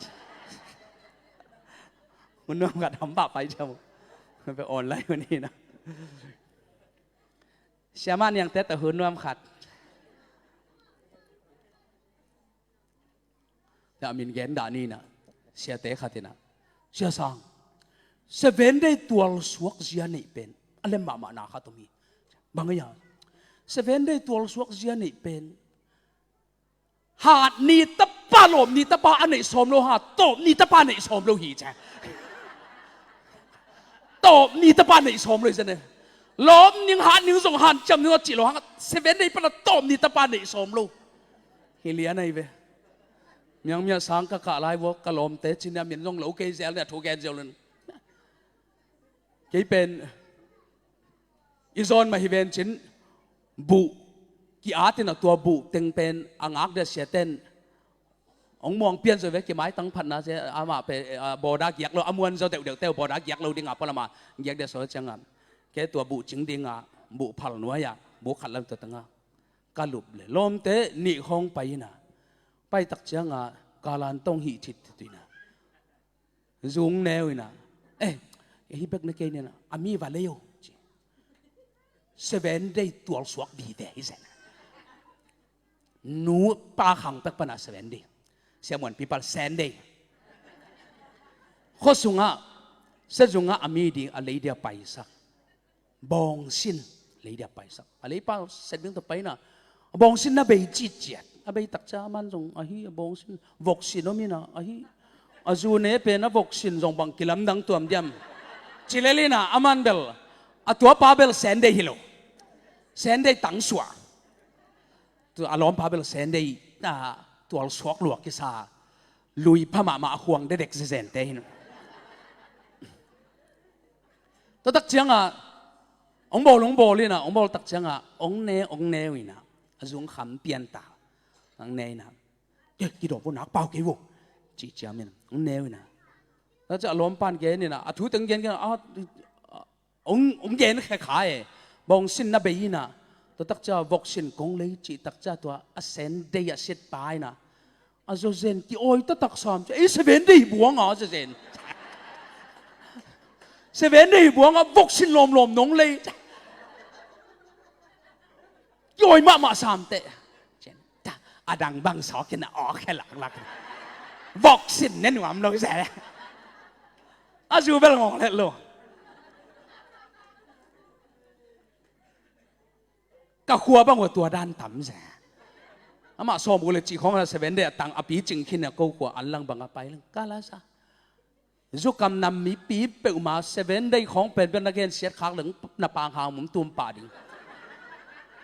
Hun nuam khat ham pah pai ciam. Pe online hun hi na. Sia Mah Niangte tawh hun nuam khat. Tua min gen dah ni na. Siate khat in a, Sia Sang, Seven Day tualsuak zia neih pen a lem mahmah na khat om hi. Bang a, Seven Day tualsuak zia neih pen hat ni tapa, lawm ni tapa a neih sawm lo, hat tawp ni tapa a neih sawm lo hi ci. Tawp ni tapa a neih sawm lo hi ci ne. Lawm ning, hat ning zong hanciam ning aw cih lo hang, Seven Day pan a tawp ni tapa neih sawm lo. Hi lian ahi ve. Miangmia sang ka kah lai vua, ka lawmte cin a min zong lo kei zel nia, thu gen zel len. Kei pen i zawn mah hi ven cin, buh ki-at in a, tua buh teng pen a ngak dia siaten hong muang pian zaw ve, kimaitang phatna sia, amah pen, eh, bawda giak lo, a muan zaw deuhdeuh teu, bawda giak lo ding a, pua lama giak dia sawl ciangah, kei tua buh cing dingah buh phal nuai-ah buh khat lam tua tangah ka lup le lawmte nih khawng pai in a, pai tak ciangah kalan tawng hih thit thit in a, zung neu in a, eh, hih bek na kei ni a, a mi va lei o, ci. Seven Day tualsuak vive hi zen. Nu pa khang pek pan a Seven Day. Sia muan pipal Seven Day. Khua sungah, sia zungah a mi ding a lei dia paisak. Bawngsin lei dia paisak. A leipa set ding tawh pai in a, a bawngsin na bei citciat. A bei tak cia a man zong ahi, a bawngsin voksin om in a, ahi. A zu ne pen a voksin zong bang kilamdang tuam diam. Ci lel in a, a man bel, a tuapa bel Seven Day hi lo. Seven Day tangsuah. Tua a lawmpa bel Seven Day, a, tualsuak lua kisa, lui pha mahmah a khuang dedek zezente hi. Tua tak ciangah hong bawl, hong bawl in a, hong bawl tak ciangah hong ne, hong neu in a, a zung kham pian ta. Hong ne in a, "Eh, kidawp vo, nak pau kei vo," ci ciam in a, hong neu in a. Tua ciah a lawmpan gen in a, a thu teng gen gen a, a, hong, hong gen khe kha e. Bawngsin na bei in a, tua tak cia voksin kong lei cih tak cia tua a Seven Day a siatpa in a, a zawzen ki-awi taktak sam cia, "Ei, Seven Day buang a zawzen. Seven Day buang a voksin lawmlawm nong lei." Ki-awi mahmah sam teh. A dang bang sawk in a, aw khe laklak. Voksin ne nuam lo se. A zu bel ngawng let lo. Ka khua bang uh a tua dan tam se. Amah sawm uh le cih khawng a Seven Day a tang a pi cing khin a ko khua an lang bang a pai leng. Ka la sa. Zukam nam mipi peuhmah Seven Day khawng pen bel na gensiat khak leng na panghang mum tum pah ding.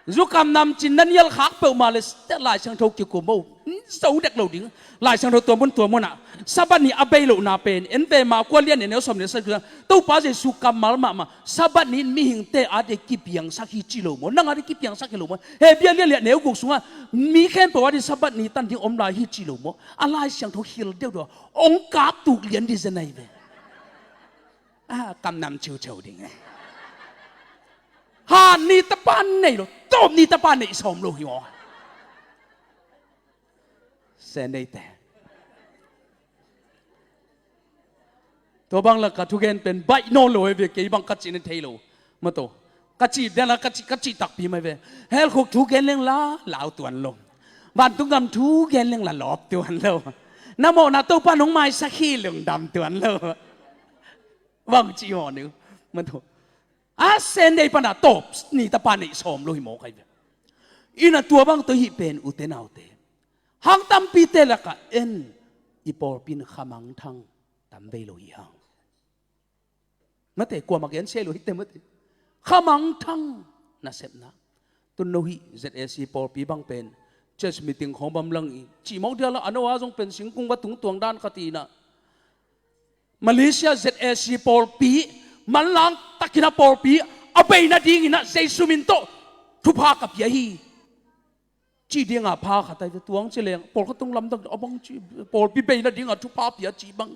Zukam nam cin na nial khak peuhmah le Lai Siangtho kikum uh zo dek lo ding. Lai Siangtho tua mun tua munah Sabbath ni a bei lohna pen en ve, Marka lian nih, neu sawm nih le sagih, Topa Jesu kammal mahmah, Sabbath ni in mihingte a ding kipiangsak hi ci lo maw? Nang a ding kipiangsak hi lo maw? Hebru lian nih, neu guk sungah mi khempeuh a ding Sabbath ni tan ding om lai hi ci lo maw? A Lai Siangtho hilh deuhdeuh a hong kap tuk lian ding zen ahi ve. A, kam nam ciuciu ding e. Hat ni tapa neih lo, tawp ni tapa neih sawm lo hi aw. Seven Day te. Tua bang la ka thugen pen baih nawn lo hi ve, kei bang ka cih na thei lo. Maw taw. Ka cih dan la ka cih, ka cih takpi mai ve. Hell khuk thugen leng la lau tuan lo. Vantung gam thugen leng la lawp tuan lo. Na mawhna Topa nong maisak hi lungdam tuan lo. Bang ci maw ni. Maw taw. A Seven Day pan a tawp ni tapa neih sawm lo hi mawk ahi ve. Ina tua bang tawh hih pen ute naute, hang tampite lakah en i pawlpi in khamangthang tam vei lo hi hang. Mate, kuamah gen sia lo hi te mate. Khamangthang nasepna. Tun no hih Z A C pawlpi bang pen church meeting khawng bang lang i cih mawk dia la, a no a zong pen singkung va tung tuang dan khat hi na. Malaysia Z A C pawlpi, manlang takin a pawlpi a bei nadingin a Jesu min tawh thupha ka pia hi. Cih dinga pha khat ahi ve, tuang ci leng pawlkhat tung lamdang a bang ci, pawlpi bei nadinga thupha pia cih bang.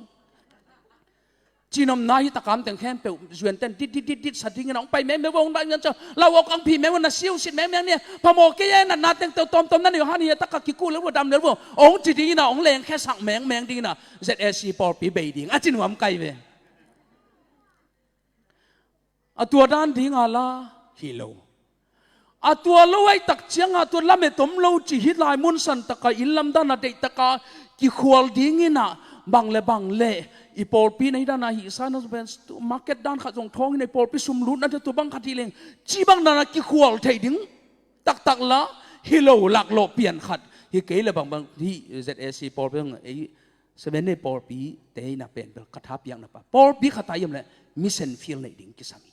Cihnopna hi takam teng khempeuh zuanten dit dit dit dit sa dingin a hong pai mengmeng, hong pai mengmeng, lau awk ang phi mengmeng, na siusit mengmeng ni, phamawh kei e, natna teng teuh tawmtawm na nei uh han hi a, taka kikuh lel uh a, dam lel uh a, hong ci dingin a, hong lengkhiasak mengmeng dingin a, Z A C pawlpi bei ding a ci nuam ka hi ve. A tua dan dinga la hi lo. A tua lo ahih tak cianga tua lamet om lo cih hih lai mun santaka inn lamdang a deihtaka kikhual dingin a, bang le bang le i pawlpi na hi dan a hih sa na pen market dan khat zong thawngin a, i pawlpi sum lutna te tua bang khat hi leng cih bang dan a kikhual theih ding taktak la hi lo, laklawh pian khat hi kei le bangbang hih Z A C pawlpi bang ei Seven Day pawlpi te in a pen bel ka thapiakna pa pawlpi khat a i om le mission field neih ding kisam hi.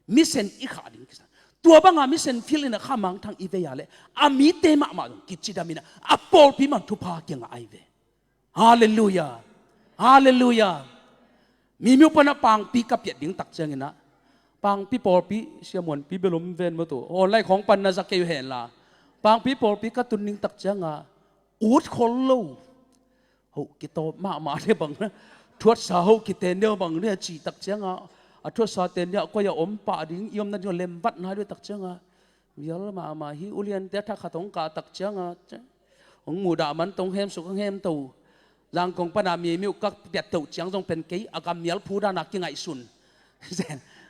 Mission i khah ding kisa. Tua banga mission field in a khamangthang i vei a leh a mite mahmah zong kicidam in a, a pawlpi mah thupha kingah ahi ve. Halleluiah. Halleluiah. Mimiu pana pangpi ka piat ding tak ciangin a, pangpi pawlpi siamuanpi belom ven mawtu online khawng pan na za kei uh henla, pangpi pawlpi ka tun ding tak cianga ut khol lo. Hoh kitawp mahmah dia bang na, thuatsa hoh kiten dia bang na cih tak cianga, a thuatsate nia koi a om pah ding, i omna ding a lemvat nai dia tak cianga, vial mahmah hi. Uliante a thakhat hong kah tak cianga, hong muhdah man tong hemsuk hong hemto. Zangkong pana Mimiu ka piattoh ciang zong pen kei a gammial phu dana kingaihsun.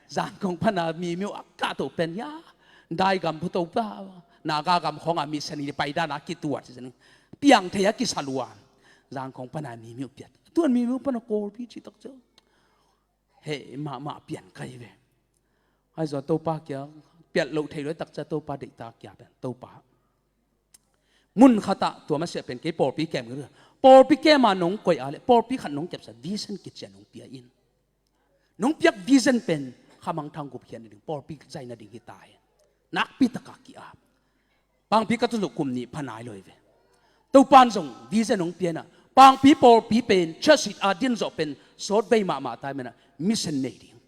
Zangkong pana Mimiu a kahtoh pen hia, daigam phuto pa, Naga gam khawng a mission i pai dana kituat. Piang thei a kisa lua. Zangkong pana Mimiu piat. Tuan Mimiu pana Kawlpi cih tak ciang, heh mahmah pian kai ve. Ahi zong Topa kia piat loh thei lo tak ciang Topa deihta kia pen Topa, mun khatah tua masiah pen kei pawlpi kem ka, pawlpi kema nong koih a leh pawlpi khat nong kepsa vision kicia nong pia in. Nong piak vision pen khamangthang gupkhiat nading, pawlpi zaina ding hi ta hi. Nakpi taka ki-ap. Pangpi ka tun loh kum nih pha nai lo hi ve. Topan zong vision hong pia in a, pangpi pawlpi pen church it a din zawh pen sawtvei mahmah ta hi mena, mission nei ding.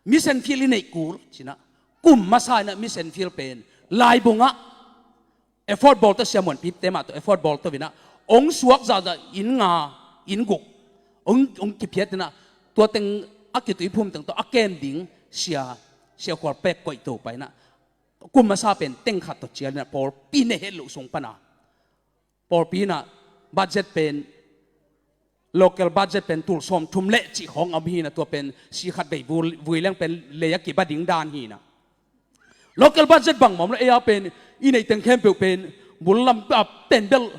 Mission field i neih kul ci-in a, kum masa in a mission field pen Laibung ah effort bawl to, siamuanpite mah tawh effort bawl to in a, hong suak zahzah inn nga, inn guk hong, hong kiphiat in a, tua teng a kituiphum teng tawh a kem ding sia, sia khual pek koih to pai in a, kum masa pen teng khat tawh cial in a, pawlpi ne het loh sung pana pawlpi in a budget pen, local budget pen tul sawmthum le cih khawng a om hi in a, tua pen si khat vei vui, vui leng pen lei a kiba ding dan hi in a. Local budget bang mawm lo, ei a pen i neih teng khempeuh pen bul lam a pen bel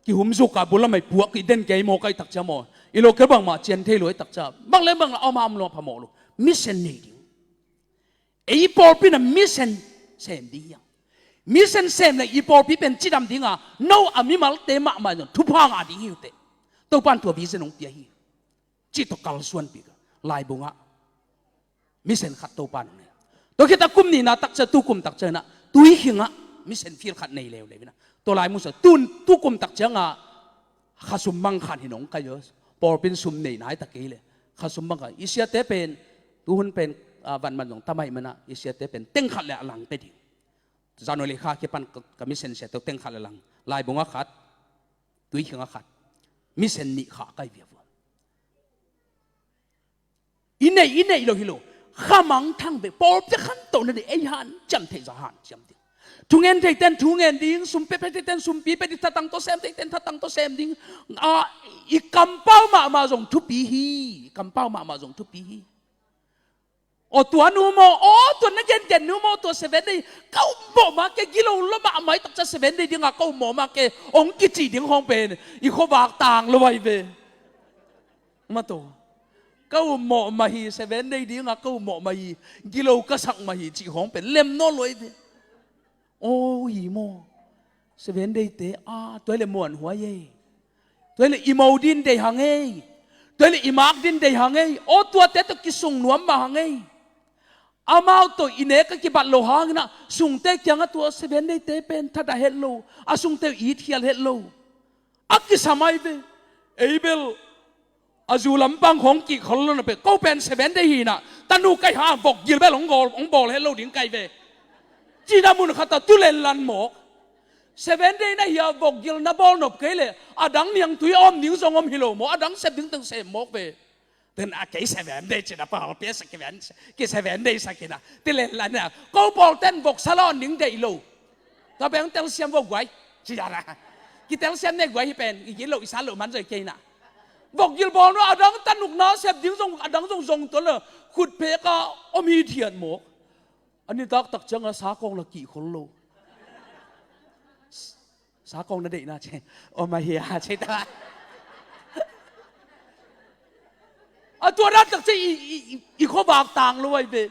kihum zuk a bul lam a i puak i den kei maw, kai tak ciang maw. I local bangmah cian thei lo i tak ciang bang leng bang la om a om lo a phamawh lo. Mission nei ding. Ei i pawlpi in a mission sem ding hi a. Mission sem le i pawlpi pen cidam ding a, no a mimalte mahmah in zong thupha ngah ding hi uh teh. Topan tua vision hong pia hi. Cih tawh kalsuanpih ka. Laibung ah mission khat Topan hong nei. Tua khit a kum nihna tak ciang, tu kum tak ciang in a, Tuikhing ah mission field khat nei leuleu in a. Tua lai musa tun tu kum tak ciang a khasum mang khat hi nong kai uh. Pawlpi in sum nei nai ta kei leh khasum mang khat. I siate pen, tuhun pen, a, van man zong ta mai man a, i siate pen teng khat le a lang pe ding. January kha kipan ka, ka mission sia tawh teng khat le a lang. Laibung ah khat, Tuikhing ah khat. Mission nih kha kai viavuan. I neih, i neih lo hi lo. Khamangthang ve, pawlpi khantohna ding, ei hanciam theih zah hanciam ding. Thungen theiten thungen ding, sum pia, pia theiten sum pia, pia ding, thatang tawh sem theiten thatang tawh sem ding. A, i kampau mahmah zong thupi hi, i kampau mahmah zong thupi hi. Aw tua nu maw, aw tua na gengen nu maw, tua Seven Day ka um mawh mah ke, gilo lo mahmah i takcia Seven Day dinga ka um mawh mah ke, hong kicih ding khawng pen i khuavak tang lo ahi ve. Mah tawh ka um mawh mah hi, Seven Day dinga ka um mawh mah hi, gilo ka sak mah hi cih khawng pen lem nawn lo ahi ve. Aw hi maw, Seven Day te a, tua hi leh muanhuai ei. Tua hi leh i mo din deih hang ei. Tua hi leh i mak din deih hang ei. Aw tuate tawh kisung nuam mah hang ei. Amau tawh i nek a kibat loh hangin ah sungte kiangah tua Seven Day te pen thadah het lo, a sungte uh itkhial het lo. A kisam ahi ve. Ei bel a zu lampang khawng kihkhol lo na pe, ko pen Seven Day hi na, tanu kai ha vok gil bel hong bawl, hong bawl het lo ding kai ve. Cina mun khat ah tu lenlan mawk. Seven Day na hi a vok gil na bawl nop kei leh a dang niangtui a om ding zong om hi lo maw, a dang sep ding teng sem mawk ve. Ten a kei Seven Day cina pawlpi a sa kiven, ki Seven Day sa kina. Ti lenlan na, ko pawlten vok salon ding deih lo. Tua beng telsiam vok guai. Ci dana. Ki telsiam ne guai hi pen, i gil lo, i sal lo man zoi kei na. Vok gil bawl no, a dang tanuk na sep ding zong, a dang zong zong tuan lo. Khut pek a om hi thiat mawk. A nitak tak ciang a sakawng la kihkhol lo. Sakawng na deihna ci. Om ahi a ci ta. A tua dan tak ciang i, i, i, i khuavak tang lo ahi ve.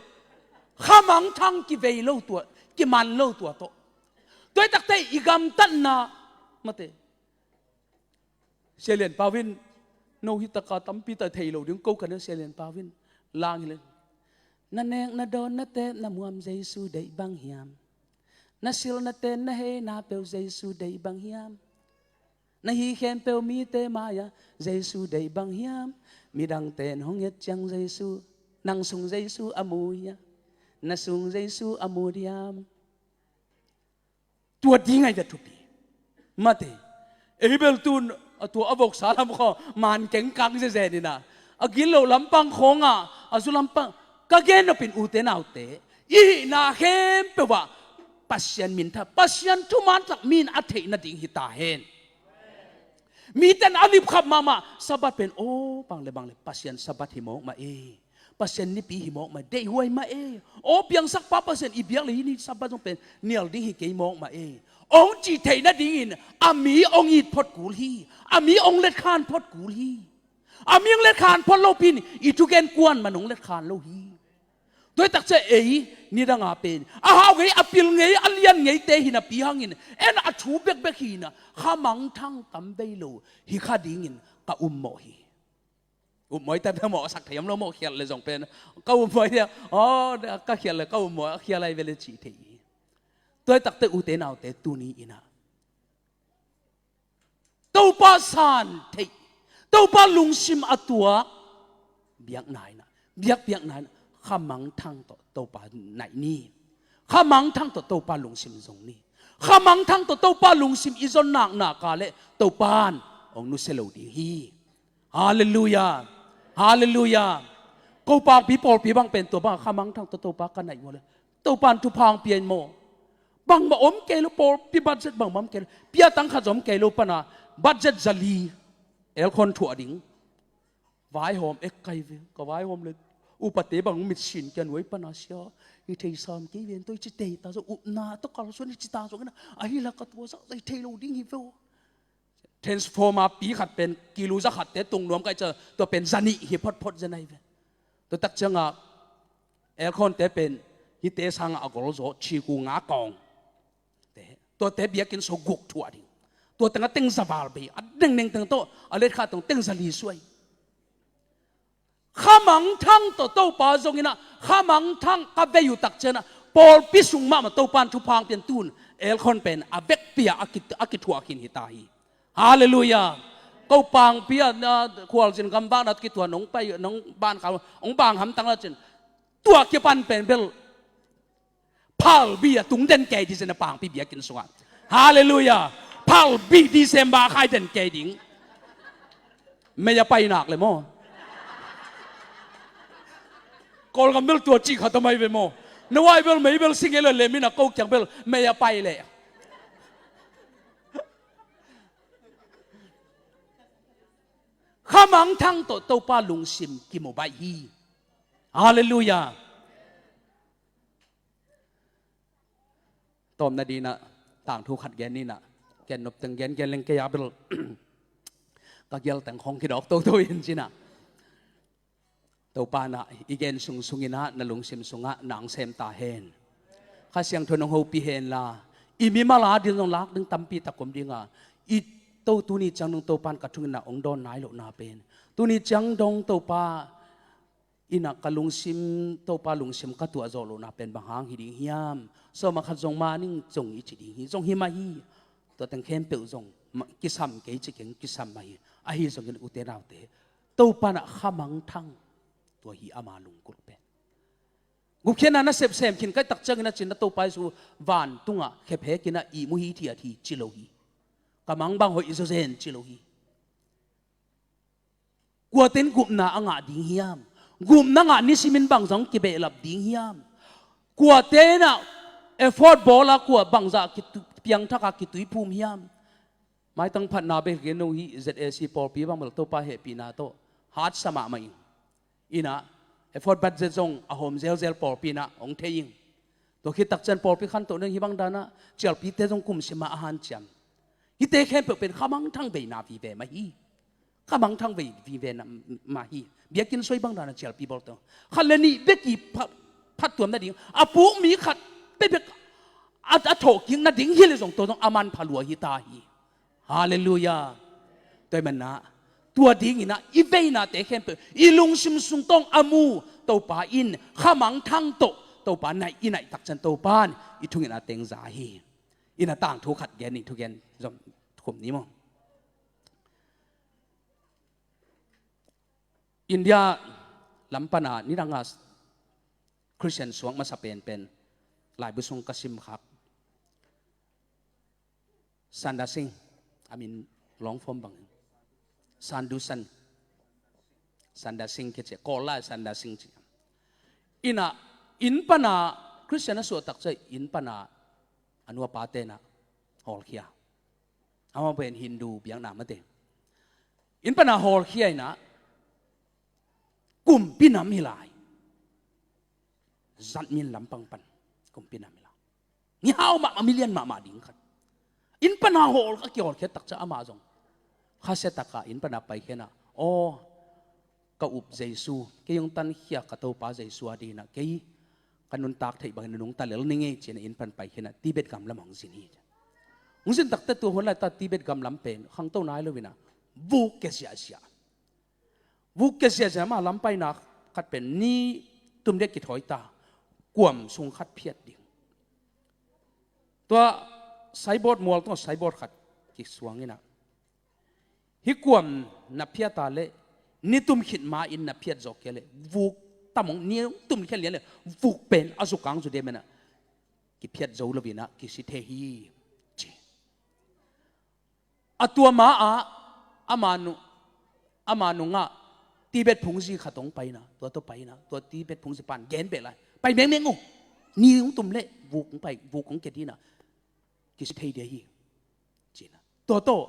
Khamangthang kivei lo tua, kiman lo tua tawh. Tua hi takte i gamtatna, mate. Sia Lian Pau in, no hi taka tampi ta thei lo ding ko ka na Sia Lian Pau in, lang hi leh. Na nek na dawn na tep na muam Jesu deih bang hiam? Na sil na ten na hei na peuh Jesu deih bang hiam? Na hi khempeuh mite mai-ah Jesu deih bang hiam? Midangte in hong et ciang Jesu, nang sung Jesu a mu hiam? Na sung Jesu a mu diam? Tua ding ahi ve thupi. Mate, ei bel tun a tua a voksa lam khaw man kengkang zezen ina, a gilo lampang khawngah a zu lampang ka gen nopin ute naute, i hihna khempeuh ah Pasian mintha, Pasian thuman tak min a theih nading hi ta hen. Miten a lipkhap mahmah Sabbath pen, aw, bang le bang le Pasian Sabbath hi mawk mah e. Pasian nipi hi mawk mah, deihhuai mah e. Aw, piangsakpa Pasian i biak le hih ni Sabbath zong pen nial ding hi kei mawk mah e, hong cih theih nadingin a mi hong it phot kul hi. A mi hong letkhan phot kul hi. A mi hong letkhan phot lopi in i thugen kuan man hong letkhan lo hi. Tua hi takcia ei nidanga pen a hau ngei, a pil ngei, a lian ngeite hi napi hangin en a thu bekbek hi ina, kha mangthang tam vei lo hi kha dingin ka ummawh hi. Upmawh i ta pia mawh a sak thei om lo maw, khialh le zong pen ka upmawh i tia, aw, ka khialh le ka upmawh a khialh ai ve le cih thei hi. Tua hi takte ute naute tuni ina Topa san theih, Topa lungsim a tuak biakna ina, biakpiakna ina, kha mangthang tawh Topa naih ni. Kha mangthang tawh Topa lungsim zong ni. Kha mangthang tawh Topa lungsim i zon naknak a le Topan hong nusia lo ding hi. Halleluiah. Halleluiah. Ko pangpi pawlpi bang pen tua bang kha mangthang tawh Topa ka naih uh a le Topan thupha hong pia in maw. Bangmah om kei lo, pawlpi budget bangmah om kei lo, piatang khat zong om kei lo pana budget zali, aircon thuah ding. Vaihawm ek kai ve, ka vaihawm le upate bang mitsin kia nuai pana sia, i thei sam kei ve, tua i ci tei ta zong upna tawh kalsuan i ci ta zong ina, ahi la ka tua zah zai thei lo ding hi ve aw. Transformer pi khat pen kilu za khatte tung nuam kai cia, tua pen za nih hi photphot zen ahi ve. Tua tak ciangah aircon te pen hihte sangah a gol zaw, ciku nga kawng te, tuate biakinn sung guk thuah ding. Tua tengah teng za val bei, a dengneng teng tawh a letkha teng teng za li suai. Kha mangthang tawh Topa zong ina, kha mangthang ka vei uh tak ciangah pawlpi sung mahmah Topan thupha hong pian tun aircon pen a vekpi-ah a ki, a kithuah khin hi ta hi. Halleluiah. Ko pangpi-ah na khualzin gam bang na kithuah nong pai, nong ban kha, hong bang hamtang la cin, tua kipan pen bel phalbi a tung den kei ding zen a pangpi biakinn sungah. Halleluiah. Phalbi December khai den kei ding. Mei a pai nak le maw. Kawlgam bel tua cih khat a mai ve maw. Na vai bel mei bel sing e le lem ina ko kiang bel mei a pai le. Kha mangthang tawh Topa lungsim kimu baih hi. Halleluiah. Tawmna dinah tangthu khat gen ninah, gen nop teng gen, gen leng kei a bel ka gial teng khong kidawk toto in cinah. Topa nah i gen sung sunginah na lungsim sungah nang sem ta hen. Kha Siangtho nong hopih hen la, i mimal a ding zong lak ding tampi tak om dinga, i to tuni ciang nung Topan ka thunginah ong dawn nai lohna pen, tuni ciang dong Topa inah ka lungsim, Topa lungsim ka tuah zawh lohna pen bang hang hi ding hiam? Sawma khat zong maning zong i ci ding hi, zong hi mah hi. Tua teng khempeuh zong ma, kisam kei ci keng, kisam mah hi. Ahi zongin ute naute, Topa nah kha mangthang, tua hi ama lungkulh pen. Gupkhiatna na sepsem khin kai tak ciangin a cin na Topa Jesu vantungah khephekinah ihmu hithiat hi ci lo hi. Ka mang bang hoih zawzen ci lo hi. Kuate in gupna a ngah ding hiam? Gupna ngah nisimin bangzah hong kibehlap ding hiam? Kuate inah effort bawla kua bangzah kitu, piangthaka kituiphum hiam? Maitang phatna bek gen no hi, Z A C pawlpi bang bel Topa hehpihna tawh hatsa mahmah in. Inah effort budget zong a hawm zelzel pawlpi inah hong thei in. Tua khit tak ciang pawlpi khantoh ding hi bang danah cialpite zong kumsima a hanciam. Hihte khempeuh pen kha mangthang veina vive mah hi. Kha mangthang vei vive na mah hi. Biakinn soi bang danah cialpi bawlte khat le nih bek i pha, phattuam nading a puk mi khat bekbek a, a thawhkik nading hi le zong tua zong a manpha lua hi ta hi. Halleluiah. Tua hi manah Tua dinginah i veinate khempeuh i lungsim sung tawng a mu Topa in khamangthang tawh Topa naih i naih takciang Topa in i thungetna teng za hi. Ina tangthu khat gen ni, thugen zom khum ni maw? India lam pana nidanga Christian suak masa penpen laibu sung ka simkhak Sundar Singh, a min long form bangin Sandhu San, Sundar Singh kici, Kawl lai Sundar Singh ci. Ina inn pana Christian a suah takciang inn pana a nu a pa tena hawlkhia. Amau pen Hindu biakna mate. Inn pana hawlkhia ina kumpi nam hi lai. Zatmin lampang pan kumpi nam hi lai. Mihau mahmah, milian mahmah ding khat. Inn pana hawl, a kihawlkhiat takciang amah zong khasia taka inn pana paikhiana, aw, ka up Jesu, kei hong tankhia ka Topa Jesu a dinah kei ka nuntak theih bangin nungta lel ning ei, ci-in inn pan paikhiana Tibet gam lam hong zin hi. Hong zin takte tua hun laita Tibet gam lam pen khangto nai lo ina vuk kia ziahziah. Vuk kia ziahziah, ama lam paina khat pen ni tum dek kithawi ta, kuam sung khat phiat ding. Tua signboard, mual tungah signboard khat kisuang ina, hih kuam na phiat a leh ni tum khit ma-in na phiat zawh kei a leh vuk tam hong, ni tum khit lian leh vuk pen a zukang zu dem ina kiphiat zo lo ina kisi thei hi, ci. A tua ma-ah ama nu, ama nungah Tibet phungzi khat hong paina, tua tawh paina, tua Tibet phungzi pan gen beh lai, pai mengmeng uh, ni hong tum leh vuk hong pai, vuk hong kia dina kisi thei dia hi, cina. Tua tawh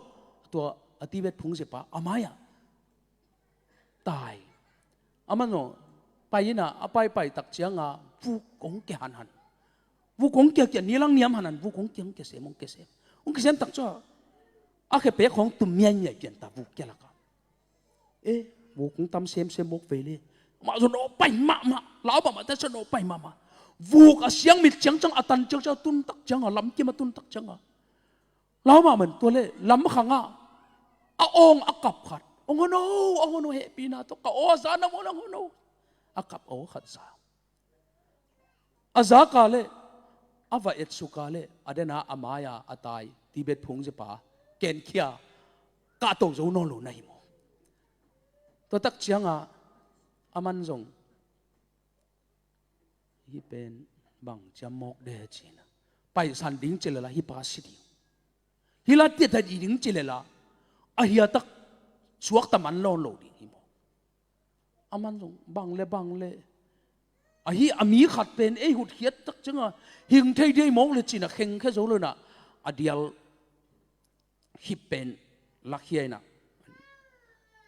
tua a Tibet phungzi pa a mai-ah tai. Aman zong pai ina a paipai takcianga vuk hong kia hanhan. Vuk hong kiakia, ni lang niam hanhan, vuk hong kia, hong kia sem, hong kia sem. Hong kia sem takciang a khepek hong tum miaimiai pian ta vuk kia laka. Eh, vuk hong tam semsem mawk vei le. Amah zong nawh pai mahmah, lau mahmah takciang nawh pai mahmah. Vuk a siang mit ciangciang, a tan ciangciang, a tun takcianga, lamkim a tun takcianga lau mahmah in tua leh lamkhangah a awng a kap khat, "Ong hono, ong hono, hehpihna tawh ka aw a za na maw, ong hono," a kap aw khat za. A zaka leh a va etsuka leh a dena a mai-a a tai Tibet phungzipa kenkhia kahto zo nawn lo na hi maw? Tua takcianga aman zong hih pen bang ciam mawk de cina, paisan ding ci lela hih pa si ding, hih la tiatah dih ding ci lela a hiatak suakta man lawn lo ding hi maw? Aman zong bang le bang le ahi a mi khat pen ei hutkhiat takcianga hing thei dei mawk le cina khengkhia zo lona a dial hip pen lakhia ina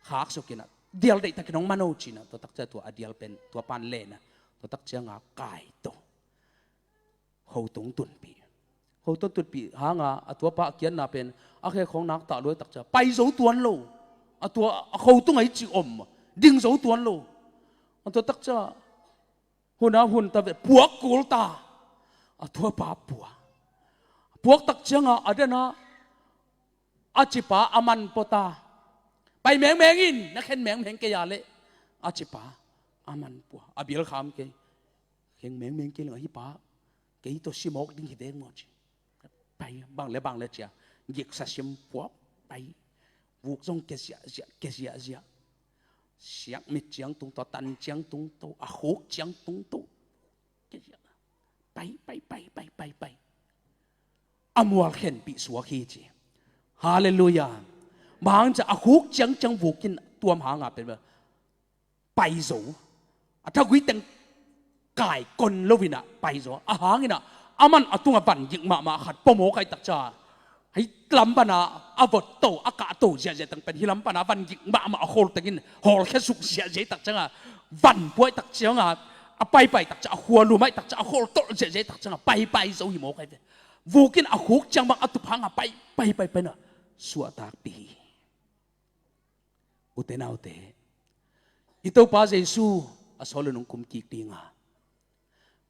khak sukina dial deihtakin hong man o cina, tua takcia tua a dial pen tua pan lena, tua takcianga kaito. Hotung tunpih, hotung tunpih hanga a tuapa a kiatna pen a khekhawng nak tah luai takcia pai zo tuan lo. A tua a khotung a i ci om ding zo tuan lo. A tua takcia huna hun ta ve, puak kul ta. A tuapa pua, puak takcianga a dena a cipa a man pua ta. Pai mengmeng in, na khen mengmeng kei a leh a cipa a man pua. A bialkham kei, khen mengmeng kei leng ahi pa kei tawh simawk ding hi deng maw ci. Pai bang le bang le cia, giksa sim pua, pai. Vuk zong kia ziahziah, kia ziahziah. Siak mit ciang tung to, tan ciang tung to, a khuk ciang tung to. Pai, pai, pai, pai, pai, pai. A mual khenpih suak hi ci. Halleluiah. Mangcia a khuk ciangciang vukin tuam hanga pen pai zo. A thagui teng kai kon loinah pai zo. A hanginah aman a tunga van gik mahmah khat pua mawk ai takcia hih lam pana a vot to, a kah to ziahziah teng pen hih lam pana van gik mahmah a khol tengin hawlkhia suk ziahziah takcianga van puai takcianga a paipai takcia a khua lumai takcia a khol tolh ziahziah takcianga paipai zo hi mawk ai ve. Vukin a khuk ciang bang a tup hanga pai, pai, pai, paina suahtakpih hi. Ute naute, i Topa Jesu a sawlun hong kum kik dinga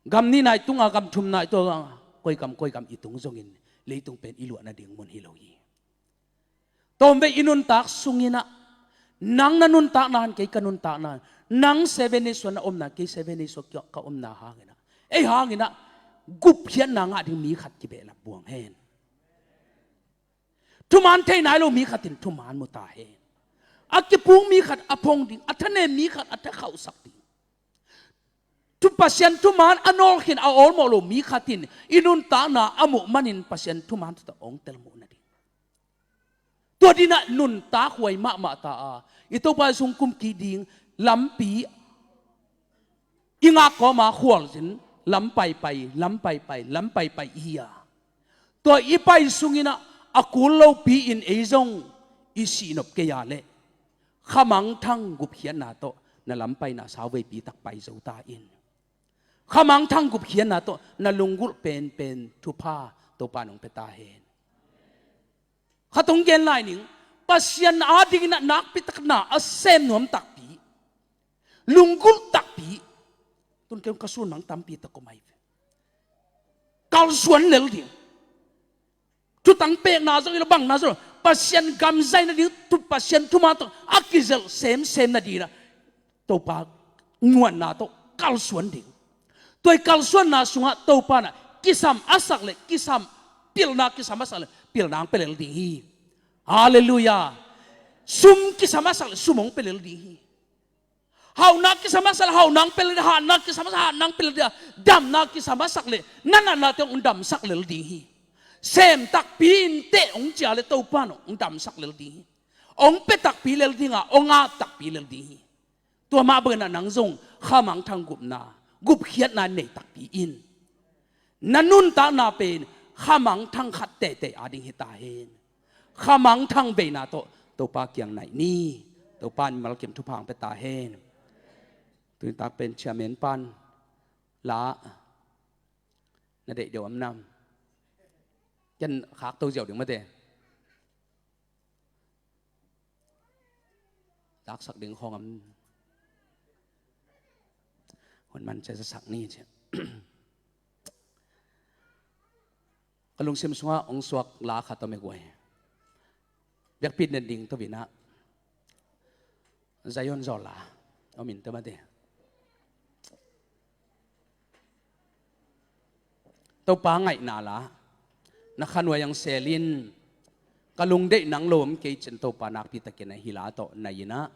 gam nih nai tunga gam thum nai tunga koi gam koi gam i tung zongin leitung pen i luah nading mun hi lo hi. Tawmvei i nuntak sunginah Nang na nuntakna in, kei ka nuntakna in, nang Seven Day suan na omna, kei Seven Day suan ka omna hangin ah, ei hangin ah gupkhiatna ngah ding mi khat kibehlap buang hen. Thuman thei nai lo mi khat in thuman mu ta hen. A kipung mi khat a phong ding, a thanem mi khat a thakhauhsak ding. Thu Pasian thuman a nawlkhin a awlmawh lo mi khat in i nuntakna a muh manin Pasian thuman tawh hong tel muh nading. Tua dinah nuntak huai mahmah ta a, i Topa sung kum kik ding lampi i ngak kawma khualzin lam paipai, lam paipai, lam paipai i hi a, tua i pai sunginah a kul lopi in ei zong i sihnop kei a leh khamangthang gupkhiatna tawh na lampaina sauveipi tak pai zo ta in. Khamangthang gupkhiatna tawh na lunggulh penpen thupha Topa nong pia ta hen. Khat hong gen lai ning, Pasian adingin ah nakpi takna a sem nuam takpi, lunggulh takpi, tun kei ka sun mang tampi tak om ai ve. Kalsuan lel ding. Thutang pekna zong i lo, bangna zong i lo, Pasian gam zai nading, thu Pasian thuman tawh a kizelh semsem nadingin ah Topa muanna tawh kalsuan ding. Tua i kalsuanna sungah Topa in ah kisam a sak leh kisam, pilna kisam a sak leh pilna hong pia lel ding hi. Halleluiah. Sum kisam a sak leh sum hong pia lel ding hi. Hauhna kisam a sak leh hauhna hong pia lel ding, hatna kisam a sak leh hatna hong pia lel ding, damna kisam a sak leh na natnate hong damsak lel ding hi. Sem takpi in teh hong ci a leh Topa in hong damsak lel ding hi. Hong pia takpi lel ding a, hong at takpi lel ding hi. Tua mah bangin ah nang zong khamangthang gupna, gupkhiatna nei takpi in. Na nuntakna pen khamangthang khat teitei ading hi ta hen. Khamangthang veina tawh Topa kiang naih ni. Topa in mimal kim thupha hong pia ta hen. Tuni tak pen chairman pan la na deih deuh am nam? Ken khakto ziau ding mate. Laksak ding khawng am? Hun man cia sak ni cia. Ka lungsim sungah hong suak la khat om e guai. Biakpi nen ding to vinah Zion zaw la om in te mate. Topa ngaihna la na khanuai ang selin, ka lungdeih nang lo om kei cin Topa nakpi takin ahi la tawh na innah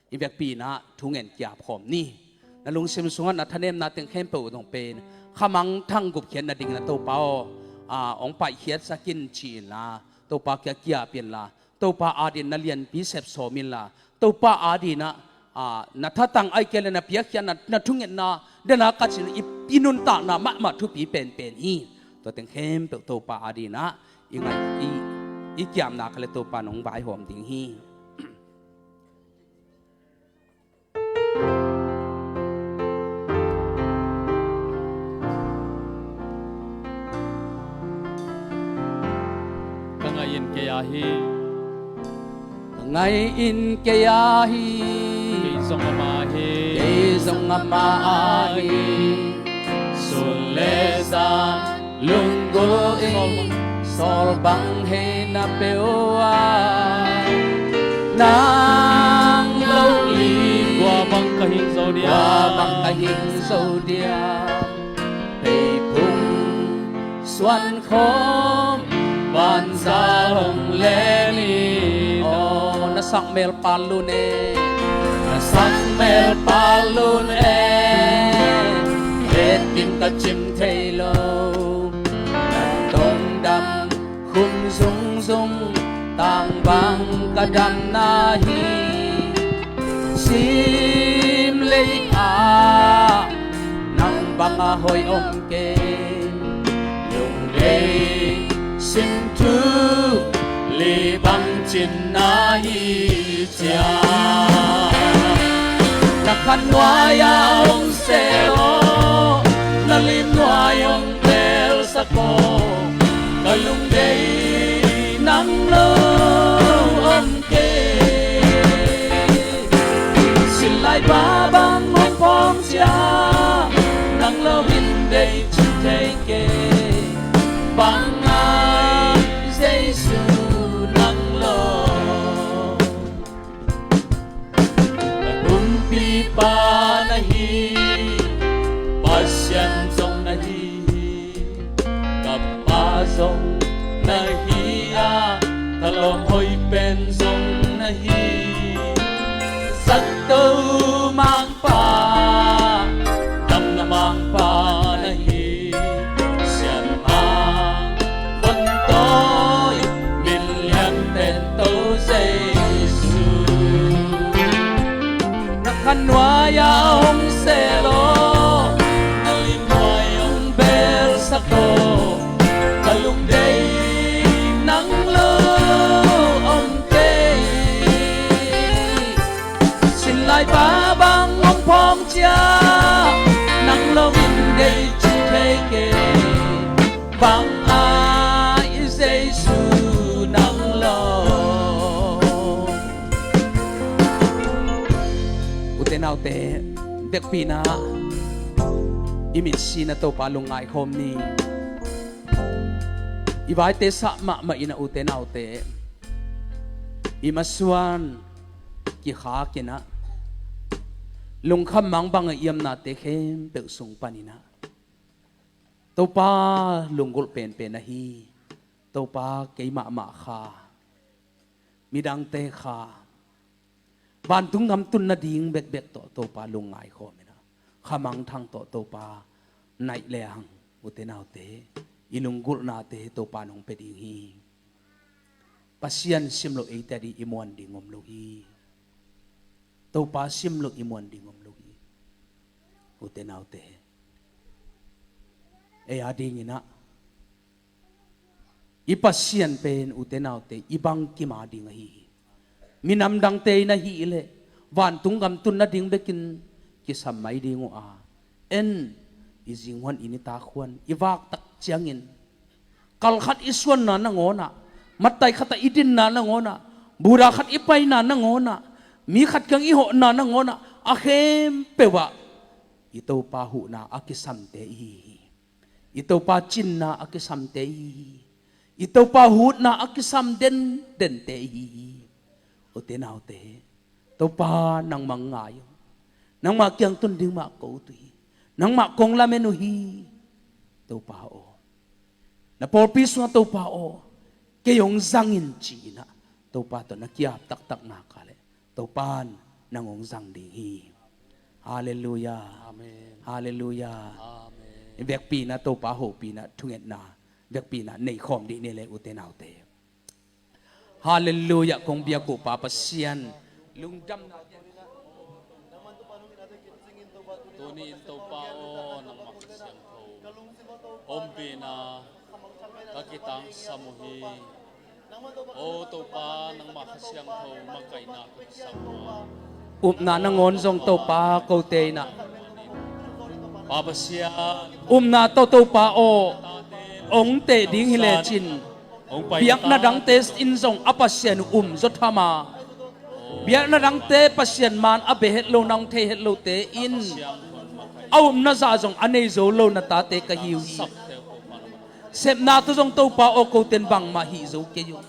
i vekpi innah thungen kiap khawm ni. Na lungsim sungah na thanemna teng khempeuh uh tawh pen khamangthang gupkhiat nading na Topa aw, a, hong paihkhiatsak in ci inla, Topa kia kiap inla, Topa adin na lianpi sepsawm inla, Topa adinah, a, na thatang ai kei le na piakkhiatna, na thungetna dena ka cin i, i nuntakna mahmah thupi penpen hi. Tua teng khempeuh Topa adinah i ngaih i, i kiamna kha le Topa nong vaihawm ding hi. Ka ngaih in kei a hi. Ka ngaih in kei a hi. Kei zong amah hi. Kei zong amah a hi. Sun le zan lunggulh in sawl bang hei na peuh a, nang lo li. Kua bang ka hing zo dia. Kua bang ka hing zo dia. Peiphung suan khawm vanzal hong len in aw. Na sak mel pal lun e. Na sak mel pal lun e. Etin ka cim thei lo. Na tongdam khum zungzung tang bang ka damna hi. Sim lei ah nang bang a hoih om kei. Lunglei sim thu li bang cin na hi cia. Na khan nuai a hong sel aw, na lim nuai hong belsak aw. Ka lungdeih nang lo om kei. Silai pa bang hong pawng cia, nang lo hin deih cin thei kei. Bang ngai Jesu nang lo. Ka nuai-ah hong sel aw, ka limhuai hong belsak aw, ka lungdeih nang lo om kei. Sinlaipa bang hong phawng ciang, nang lo in deih cih thei kei. Bang a i Jesu nang lo. Ute naute, vekpi-in ah i mitsi-in ah Topa lungngai khawm ni. I vaite sah mahmah in ah, ute naute, i masuan kikhak in ah, lungkham mangbang a i omnate khempeuh sung panin ah, Topa lunggulh penpen ahi, Topa kei mahmah kha, midangte kha, vantung gam tun nading bekbek tawh Topa lungngai khawm in ah, khamangthang tawh Topa naih lehang, ute naute, i lunggulhnate Topa in hong pia ding hi. Pasian simloh eite ading i muan ding om lo hi. Topa simloh i muan ding om lo hi. Ute naute, ei adingin ah i Pasian pen, ute naute, i bangkim ading ahi hi. Minam dangte in ahih leh vantung gam tun nading bekin kisam mai ding uh a, en, i zinghuan, i nitak huan, i vaktak ciangin, kal khat i suanna nangawn ah, mattai khat ah i dinna nangawn ah, buda khat i paina nangawn ah, mi khat kiang i hawhna nangawn ah, a khempeuh ah i Topa huhna a kisamte i hi hi. I Topa cinna a kisamte i hi hi. I Topa hutna a kisam dendente i hi hi. Ute naute, Topa nangmah hong ngai ung. Nangmah kiang tun ding mah ko uh hi. Nangmah kong lamen uh hi. Topa aw, na pawlpi sungah Topa aw, kei hong zang in ci-in ah, Topa tawh na ki-ap taktak nak leh, Topa in nang hong zang ding hi. Halleluiah. Amen. Halleluiah. Amen. I vekpi-in ah Topa hopihna, thungetna, vekpi-in ah nei khawm dih ni le, ute naute. Halleluiah, kong biak uh Pa Pasian. Lungdamna tuni-in Topa aw, nangmah Kha Siangtho ompihna ka kitangsam uh hi. O Topa, nangmah Kha Siangtho makaihna ka kisam uh a, upna nangawn zong Topa kote in ah, Pa Pasian, upna tawh Topa aw, hong teh ding hi lecin, biakna dangte in zong a Pasian uh um zaw tham a, biakna dangte Pasian man a bia het lo, na hong thei het lote in a upna zah zong a nei zo lo na tate ka hi uh hi. Sepna tawh zong Topa aw, kote in bangmah hih zo kei uh.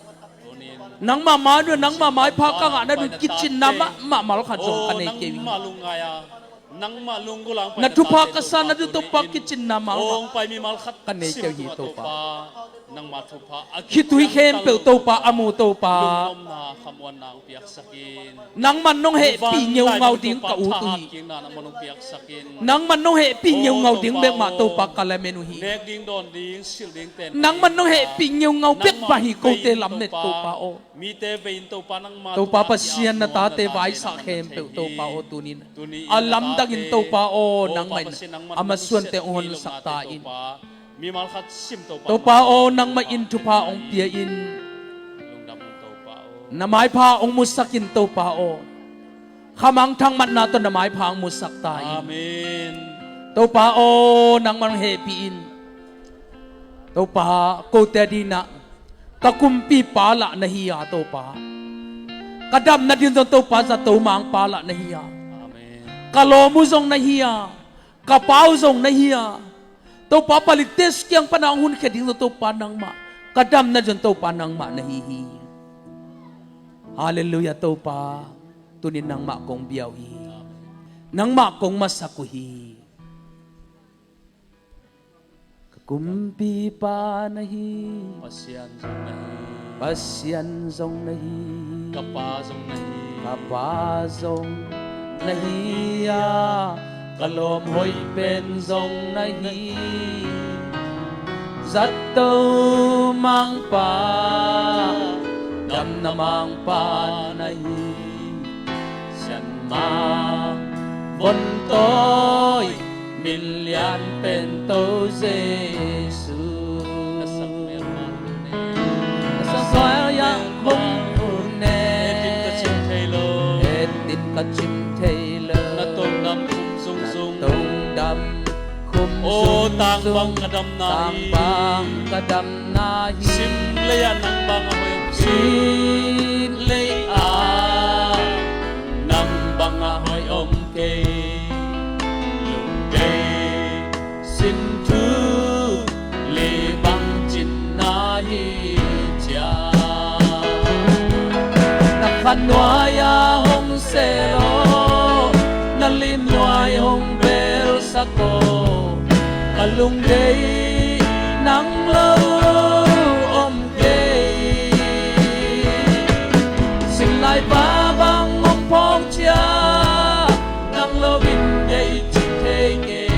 Nangmah mai-ah, nangmah maipha ka ngah nading kicinna mahmah mal khat zong ka nei kei uh hi. Na thupha ka sa nading Topa kicinna mahmah ka nei kei uh hi Topa. Khitui khempeuh Topa a mu Topa, nangman nong hehpih ngeungau ding ka ut uh hi. Nangman nong hehpih ngeungau ding bek mah Topa ka lamen uh hi. Nangman nong hehpih ngeungau bek mah hi kote lamet Topa aw. Topa Pasian, na tate vaisak khempeuh Topa aw, tuni-in a lamdangin Topa aw, nangmah in a masuante hong honsak ta in. Topa aw, nangmah in thupha hong pia in. Na maipha hong musak in Topa aw. Khamangthang matna tawh na maipha hong musak ta in. Amen. Topa aw, nangmah hong hehpih in. Topa, kote ading ah ka kumpipa lah na hi a Topa. Ka dam nading zong Topa zato mangpa lah na hi a. Amen. Ka lawm uh zong na hi a. Ka pa uh zong na hi a. Topa, palik test kiang pana hong hunkhia ding zong Topa nangmah, ka dam nading zong Topa nangmah na hi hi. Halleluiah Topa. Tuni-in nangmah kong bia uh hi. Nangmah kong masak uh hi. Ka kumpipa na hi. Pasian zong na hi. Pasian zong na hi. Ka pa zong na hi. Ka pa zong na hi a, ka lawm hoih pen zong na hi. Zato mangpa, damna mangpa na hi. Sian mang Hon tawi min lian pen To Jesu. A sang melmal hun ne. A sang melmal hun ne. Etin ka cim thei lo. Etin ka cim thei lo. Na tongdam khum zungzung. Na tongdam khum zungzung. Aw, tang bang ka damna hi. Tang bang ka damna hi. Sim lei ah nang bang a hoih om kei. Sim lei ah nang bang a hoih om kei. Lungdei sin thu li bang cinna hi cia. Na khan nuai a hong sel aw, na lim nuai hong belsak aw. Ka lungdei nang lo om kei. Sinlai pa bang hong phawng cia, nang lo in dei cing thei kei.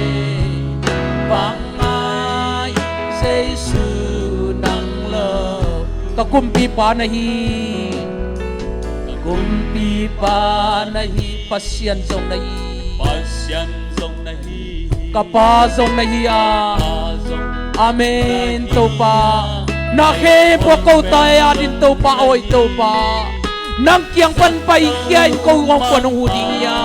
Bang ngai Jesu nang lo. Ka kumpipa na hi. Ka kumpipa na hi. Pasian zong na hi. Pasian zong na hi. Ka pa zong na hi a. Pa zong. Amen, Topa. Na khempeuh ko ta e a din Topa, awi Topa. Nang kiang pan paikhia in ko hong kuan hong hu ding hi a.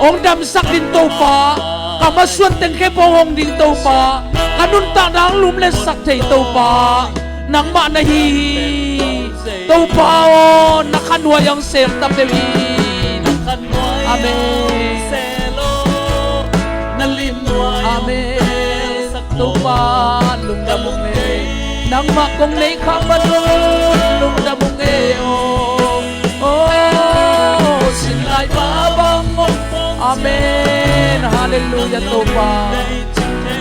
Hong damsak din Topa. Ka masuan teng khempeuh hong ding Topa. Ka nuntakna hong lumletsak thei Topa. Nangmah na hi hi. Topa aw, na khan nuai hong sel ta peuh in. Amen. Amen. Topa, lungdam ung ei. Nangmah kong nei khak man lo, lungdam ung ei aw. Oh, sinlai pa bang aw. Amen. Halleluiah, Topa.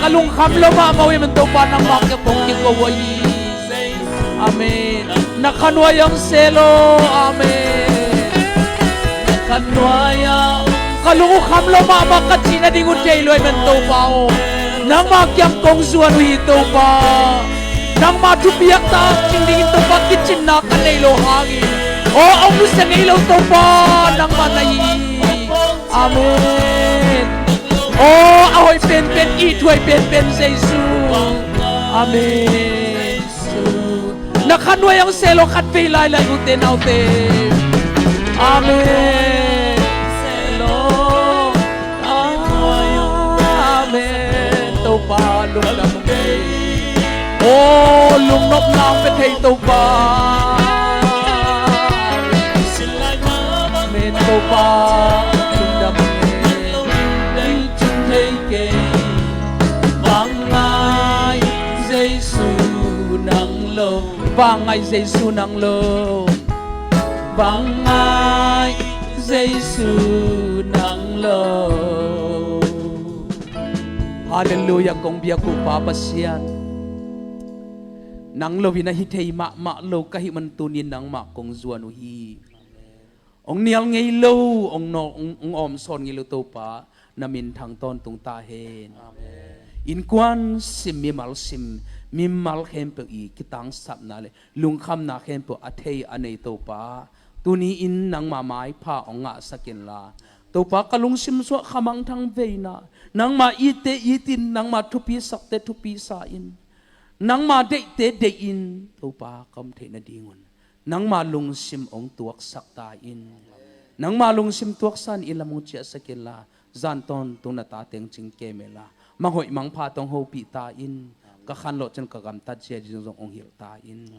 Ka lungkham lo mahmah uh hi man Topa, nangmah kiang kong kiko uh hi. Amen. Na khan nuai hong sel aw. Amen. Na khan nuai a. Ka lung uh kham lo mahmah ka cih nading uh thei lo hi man Topa aw. Nangmah kiang kong zuan uh hi Topa. Nangmah thupiak tak cing dingin Topa kicinna ka nei lo hangin. Aw, hong nusia ngei lo Topa. Nangmah na hi. Amen. Aw, a hoih penpen, ithuai penpen Jesu. Amen. Na khan nuai hong sel aw, khat vei lailai, ute naute. Amen. Sel aw. Amen. Topa lungdam ung ei. Aw, lungnopna hong pia thei Topa. Amen, Topa, lungdam ung ei. Cing thei kei. Bang ngai Jesu nang lo. Bang ngai Jesu nang lo. Bang ngai Jesu nang lo. Halleluiah, kong biak uh Pa Pasian. Nang lo in a hi thei mahmah lo ka hih man tunin nangmah kong zuan uh hi. Hong nial ngei lo, hong nawk, hong, hong awmsawn ngei lo Topa, na minthang tawntung ta hen. Amen. Innkuan sim, mimal sim, mimal khempeuh i kitangsapna le lungkhamna khempeuh a thei a nei Topa, tuni-in nangma maipha hong ngahsak inla, Topa ka lungsim sungah khamangthang veina, nangma itte itin, nangma thupisakte thupisa in, nangma deihte deih in, Topa ka om theih nadingun nangma lungsim hong tuaksak ta in. Nangma lungsim tuaksa in i lam hong ciahsak inla, zan tawntung na ta teng cing kem inla, manghoih mangpha tawh hong hopih ta in. Ka khanlawh cin ka gamtat zia ding zong hong hilh ta in.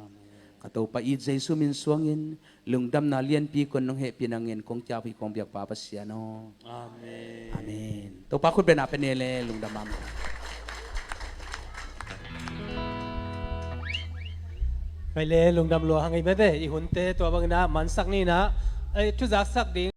Ka Topa i Jesu min suangin lungdamna lianpi kong hehpihna ngen kong kiap hi kong biak Pa Pasian aw. Amen. Amen. Topa khut bengna pia ni le, lungdam mahmah. Kei le lungdam lua hang ei mate, i hunte tua bangin ah mansak ni in ah, ei, thuzaksak ding.